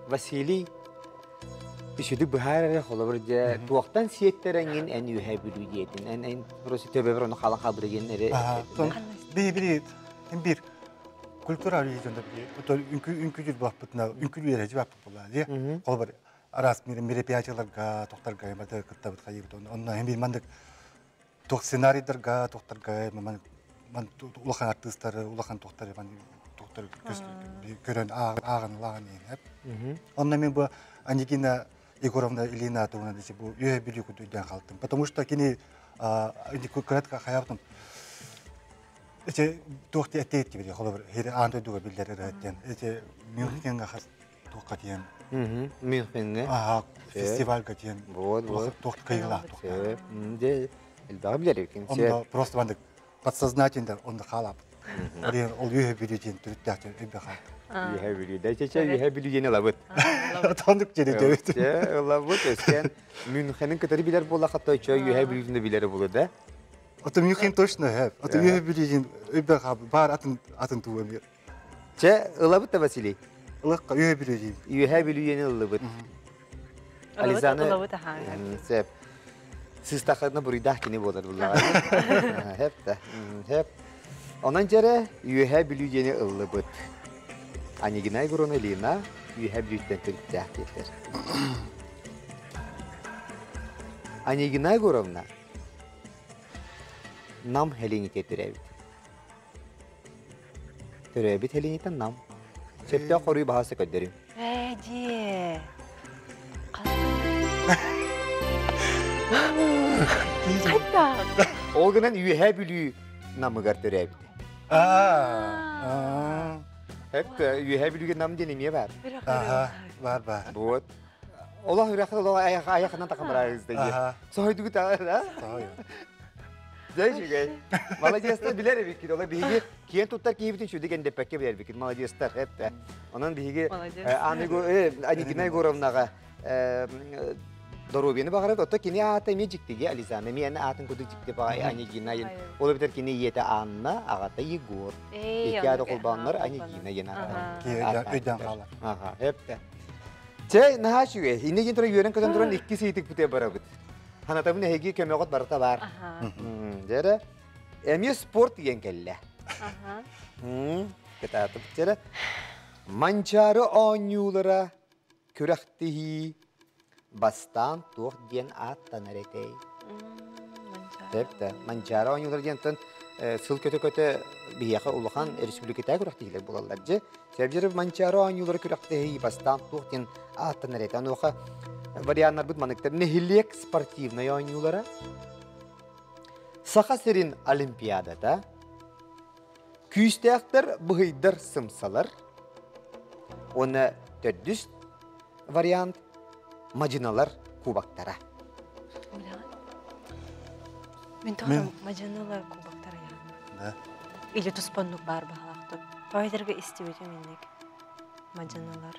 Василий үсүдү быһаар эрэ холобур дьэ туохтан сиэттэрэҥҥин эн үөһээ бүлүү диэтин эн эн просто төбөбөр ону хаалан хаалбыта диэн эрэ Би били бир культура регионда би үҥкүү баппытына үҥкүүлүү эрэ баппыт була ди холобур араас мероприятияларга тохтарга мады кыттабыт хайыбыт онно хем бир мандык туох сценарийдарга тохтарга ман улахан артыыстары улахан тохтары ман тохтар көрөн ааҕан ылааҕан иһин онно мен бу Анегина Егоровна Ильина туһунан десе бу үөһэ бүлүү курдук өйдөөн хаалтым потому что кини кыратка хайаабытым эти туох этте били холобур аан дойдуга биллэр ырыаттен эти Мюнхенга хас туохха тиэн Мюнхенге фестивальга тиэн вот вот туох кыйылаах де элбэҕи билэр эбикин онно просто бандык подсознательно онно хаалаабыт ол үөһэ бүлүү диэн төрүттээх өйбө хаалта үөһэ бүлүү да чече үөһэ бүлүү диэн ылабыт тондук диэри дөбүт ылабыт өскөн Мюнхенин кытары билэр буоллахха то чө үөһэ бүлүүтүн да билэрэ буолуо да. Ото Мюнхен точно хэп. Ото үһэ билигин өйбөр бар атын атын туга мир. Чэ, ылабыт да Василий? Ылыкка үһэ билигин. Үһэ билигин ыллыбыт. Ализаны ылабыт аха. Сеп. Сыстахына буруйдаах кини буолар буллаҕа. Хэп да. Хэп. Онон дьэрэ үөһэ Бүлүү диэни ыллыбыт. Анигина Егоровна Ильина Үөһэ Бүлүүттэн төрүттээх диэтилэр. Анигина Егоровна Нам Хелините төрөөбүт. Төрөөбүт Хелините Нам. Сөптөөх хоруй баһааса көрдөрүм. Ээ, дьиэ. Хайдах? Ол гынан Үөһээ Бүлүү Намыгар төрөөбүтэ. Аа. Эт Үөһээ Бүлүүгэ Нам диэн эмиэ баар. Аха, бар бар. Вот. Олох үрэх олох аяқ аяқынан тақымырайыз да. Сойдугут да? Дьэ үчүгэй. Маладьыастар билэр эбиккит. Ола биһиги киэн туттар киһибитин сүдүк эндэппэккэ билэр эбиккит. Маладьыастар эп. Онон биһиги Анигина Егоровнаҕа доруобуйаны баҕарабыт. Отто кини аата эмиэ дьиктиги Ализана. Эмиэ аатын курдук дьикти баҕай Анигина. Ол эбэтэр кини ийэтэ Анна, аҕата Егор. Икки аата холбооннор Анигина диэн ааттанар. Өйдөөн хаалар. Аха, эптэ. Чэ, наһаа үчүгэй. Инне диэн туран үөрэн көтөн туран икки сыйтык барабыт. Ханатабын эһиги көмөҕөт барыта баар. Дьэрэ, эмиэ спорт диэн кэллэ. Кытаатып дьэрэ. Манчаары оонньуулара күрэхтиһии бастаан туох диэн ааттанар этэй? Тэптэ. Манчаары оонньуулара диэнтэн сыл көтө-көтө биһиэхэ улахан республикатааҕы күрэхтэһиилэр буолаллар дьэ. Сэбдьэр Манчаары оонньуулара күрэхтэһии бастаан туох диэн ааттанар этэ. Онуоха варианнарбыт маныктар. Нэһилиэк спортивнай оонньуулара, Саха сирин Олимпиадата, күүстээхтэр быһыйдар сымсалар уонна төрдүс вариант мадьыналар кубоктара. Мин тоҕо мадьыналар кубоктара яһанна. Или туспаннук баар баһалаахтык. Тоойдорго истибитим инник мадьыналар.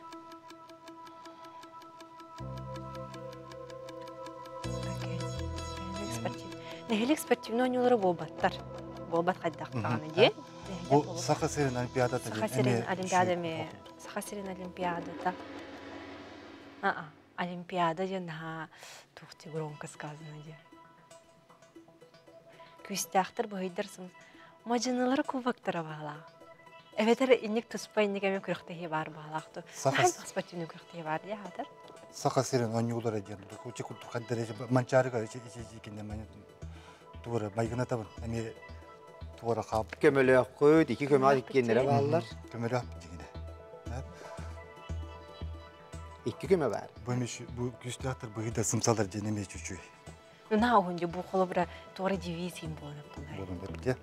Нэһилиэк спортивный оонньуулара буолбаттар. Буолбат хайдах даҕаны дии. Бу Саха сирин Олимпиадата Саха сирин Олимпиада эмиэ Саха сирин Олимпиадата. Аа, Олимпиада диэн наһаа туох громко сказано диye. Күүстээхтэр быһыйдар мадьыналар кубоктара баалаах. Эбэтэр инник туспа инник эми күрэхтэһии баар баалаах ту. Спортивный күрэхтэһии баар дии хаатар. Саха сирин оонньуулара диэн учи курдук хаддара манчаарыга ичи кинне туора майгына табын эми туора хаап Көмөлөөхкүт, ики көмө иккиэннэрэ бааллар. Көмөлөөх дигине. Икки көмө бар. Бу эмиш бу күстээхтер быһыйда сымсалар диэн эме чүчүй. На ухунди бу холобура туора дивизиин буолан булар. Буолан бэрбите.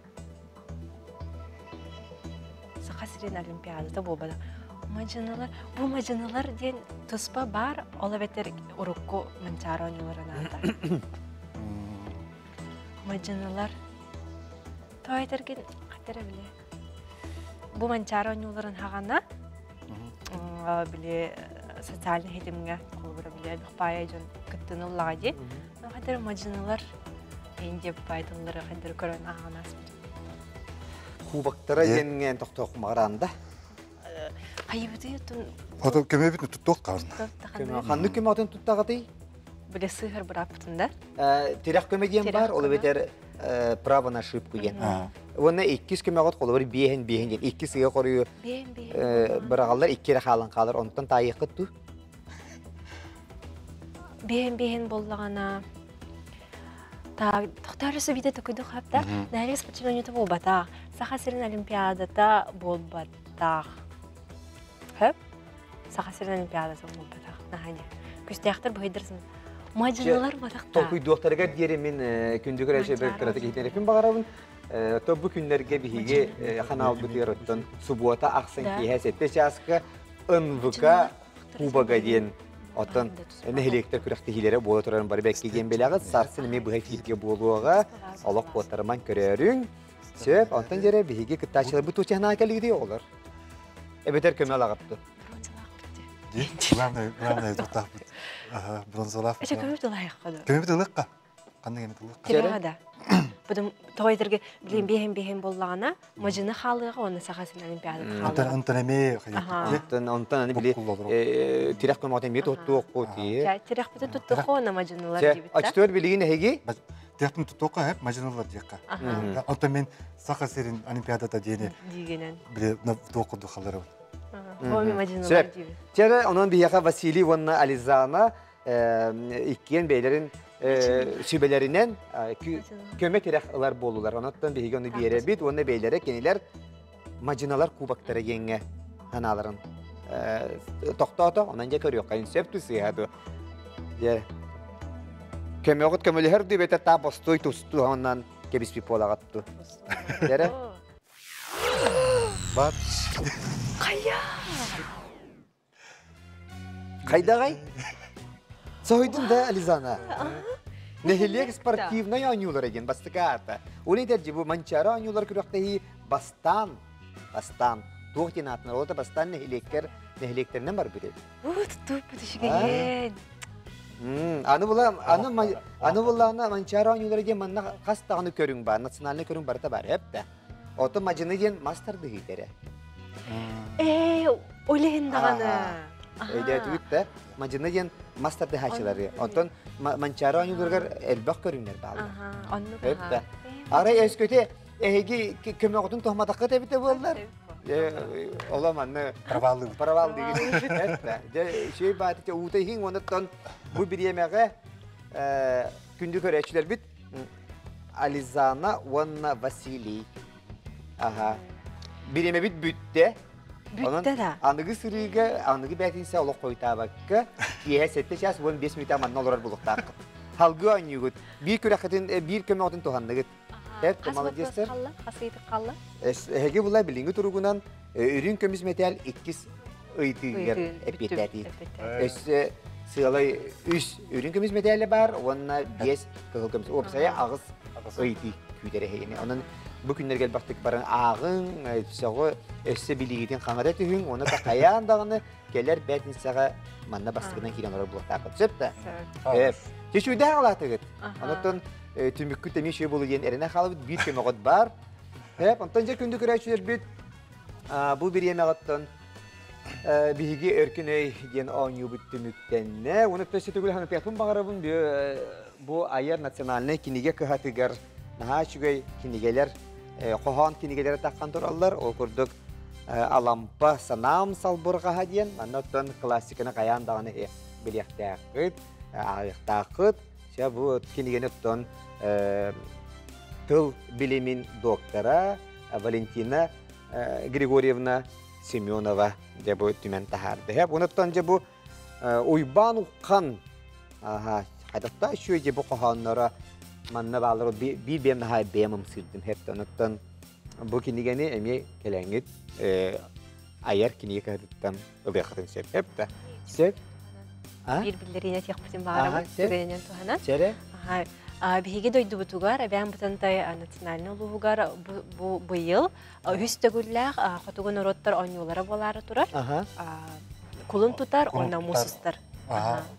Саха сирин Олимпиадата буолбата. Мадьыналар, бу мадьыналар диэн туспа бар, ол эбэтэр урукку Манчаары оонньууларын аата. Мадьыналар. Тоойторгин хаттара биле. Бу Манчаары оонньууларын хаҕана били социальный хитимҥэ холобура били баайа дьон кыттыны ыллаҕа дии. Хаттара мадьыналар Индия баайдыллары хаттара көрөн ааҕан ааспыт. Кубоктара диэҥҥэ тохтоох маҕараанда. Хайыбыты оттон Ото көмөбүт туттуох хаална. Ханнык көмө атын туттаҕытый? Биле сыһар бырааппытын да. Тирэх көмө диэн бар, ол эбэтэр право на ошибку диэн. Уонна иккис көмөҕөт холобур биэһин биэһин диэн икки сыа хоруйу быраҕаллар икки эрэ хаалан хаалар онтон таайыаххыт дуу? Биэһин биэһин буоллаҕына тохтоору сөбүтэ токуйду хапта. Нэһилиэк спортивный оонньуута буолбатах. Саха сирин Олимпиадата буолбатах. Хөп? Саха сирин Олимпиадата буолбатах. Наһаа Күстээхтэр быһыйдарсын. Мадьыналар батахта. Толкуйдуохтарыгар диэри мин күндү көрөөччү кыратык иһитинэрэппин баҕарабын. То бу күннэргэ биһиги ханаалбытыгар оттон субуота ахсын киэһэ 7 чааска НВК Кубога диэн оттон нэһилиэктэр күрэхтэһиилэрэ буола турарын бары бэкки диэн билэҕит. Сарсын эмиэ быһа эфиргэ буолуоҕа. Олох куоттарыман көрөөрүҥ. Сөп, онтон дьэрэ биһиги кыттааччыларбыт туочаһына кэлигити оҕолор. Эбэтэр көмө алаҕыттı. Главное, главное туттаахпыт. Ага, бронзалаах. Эче көмө тылайыққа да. Көмө тылыққа. Қандай көмө тылыққа? Тирага да. Потом тоҕо этэргэ билин биэһин биэһин буоллаҕына мадьыны хаалыаҕа уонна Саха сирин олимпиадата хаалыаҕа. Онтон эмиэ хайыахпыт Онтон онтон аны били тирэх көмөҕөтө эмиэ туттуохху тии. Тирэхпитин туттуохху уонна мадьынылар диэбит да. Очтуор билигин эһиги Тирэхпин туттуохха хэп мадьынылар диэххэ. Онтон мен Саха сирин олимпиадата диэни диигинэн. Били туох курдук халларабын. Мадьынылар диибит. Чэрэ онон биһиэхэ Василий уонна Ализана иккиэн бэйэлэрин сүбэлэринэн көмө тирэх ылар буолулар. Онон биһиги ону биэрэбит уонна бэйэлэрэ кинилэр мадьыналар кубоктара диэҥҥэ санааларын тохтоото. Онон дьэ көрүөххэ сөп сыыһа дуо. Дьэ көмөҕүт көмөлөһөр дуу бэтэ таа бостуой тустуу оннан кэбиспит буолаҕат ту. Дэрэ. Бат. Хайа! Хайдаҕай? Соһуйдун да, Ализана? Нэһилиэк спортивнай оонньуулара диэн бастакы аата. Ол этэр бу Манчаары оонньуулар күрэхтэһии бастаан, бастаан, туох диэн аатынан, ол да бастаан нэһилиэккэр, нэһилиэктэринэн барбыт эбит. Тууппут үчүгэйин. Аны була, аны, аны буллаҕына Манчаары оонньуулара диэн манна хас даҕаны көрүҥ бар, национальный көрүҥ барыта бар, эп да. Ото мадьыны диэн мас тардыһыы эрэ. Ээ, ол иһин даҕаны. Өйдөөтүгүт да, мадьыны диэн мас тардыһааччылары. Онтон Манчаары оонньууларыгар элбэх көрүҥнэр бааллар. Оннук. Эп да. Арай өскөтө эһиги көмөҕүтүн туһамматаххыт эбитэ буоллар. Ола манны Проваллыыбыт. Проваллыыбыт. Эп да. Дьэ, үчүгэй бааты уута иһиҥ онуттан бу бириэмэҕэ күндү көрөөччүлэрбит Ализана уонна Василий. Аха. Бириэмэбит бүттэ. Бүттэ да. Аныгы сырыыга, аныгы бээтинсэ олох хойутаабакка, киэһэ 7 час 15 мүнөтэ манна олорор булуктааххыт. Халгы оонньуугут. Биир күрэххитин, биир көмөҕүтүн туһанныгыт. Эт, молодецтар. Хас ыйытык қалла? Эһиги була билиҥҥи туругунан үрүҥ көмүс мэтээл иккис ыйытыыгар эппиэттээтии. Өссө сыалай үс үрүҥ көмүс мэтээлэ баар уонна биэс кыһыл көмүс. Уопсайа аҕыс ыйытыы күүтэр эһигини. Онон бу күннэргэ элбэхтик баран ааҕыҥ, сөҕү өссө билиигитин хаҥата түһүҥ, уонна хайаан даҕаны кэлэр бээтинсэҕэ манна бастакынан киирэн олорор буолуохтааххыт. Сөп да? Сөп. Чечүүдээх алаатыгыт. Онон түмүккүт эмиэ үчүгэй буолуо диэн эрэнэ хаалбыт биир көмөҕүт баар. Сөп. Онтон дьэ күндү көрөөччүлэрбит бу бириэмэҕиттэн биһиги Өркүн өй диэн оонньуубут түмүктэннэ. Уонна өссө төгүл санатыахпын баҕарабын бу айар национальнай кинигэ кыһатыгар наһаа үчүгэй кинигэлэр, хоһоон кинигэлэрэ таххан тураллар. Ол курдук Алампа санаам салбырҕаһа диэн манна оттон классиканы хайаан даҕаны билиэхтээххит, ааҕыахтааххыт. Чэ бу кинигэни оттон тыл билимин доктора Валентина Григорьевна Семенова дьэ бу түмэн таһаарда. Онуттан дьэ бу Уйбаан Уххан хайдахта үчүгэй дьэ бу хоһоонноро манна бааллар биир бэйэм наһаа бэйэм ымсыырдым хэптэ. Онуттан бу кинигэни эмиэ кэлэҥҥит айар кинигэ кыһатыттан ылыаххытын сөп. Хэптэ. Сөп. Биир биллэриинэ этиэхпитин баҕарабыт. Түгэнинэн туһанан. Чэрэ. Биһиги дойдубутугар Эбээн Бытантай национальнай улууһугар бу быйыл үһүс төгүллээх хотугу норуоттар оонньуулара буолаары турар. Кулун тутар уонна муус устар.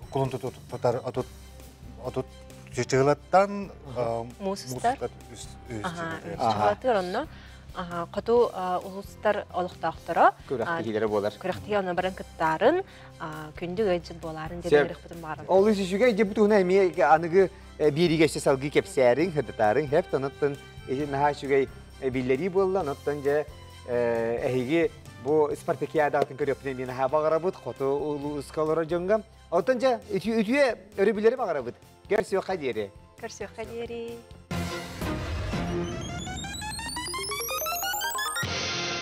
Кулун тутар отут отут чычылаттан муус устар. Чычылатыр онно хоту улуустар олохтоохторо күрэхтэһиилэрэ буолар. Күрэхтэһии онно баран кыттаарын күндү ыалдьыт буолаарын диэн ыҥырыахпытын баҕарабыт. Ол үчүгэй дьэ бу туһуна эмиэ аныгы биэриигэ өссө салгыы кэпсээриҥ, сырдатаарыҥ хэп оноттон ити наһаа үчүгэй биллэрии буолла, оноттон дьэ эһиги бу спартакиадаҕытын көрүөхпүнэ эмиэ наһаа баҕарабыт, хоту улууска олорор дьоҥҥо. Оттон дьэ үтүө өрөбүлэри баҕарабыт. Көрсүөххэ диэри. Көрсүөххэ диэри.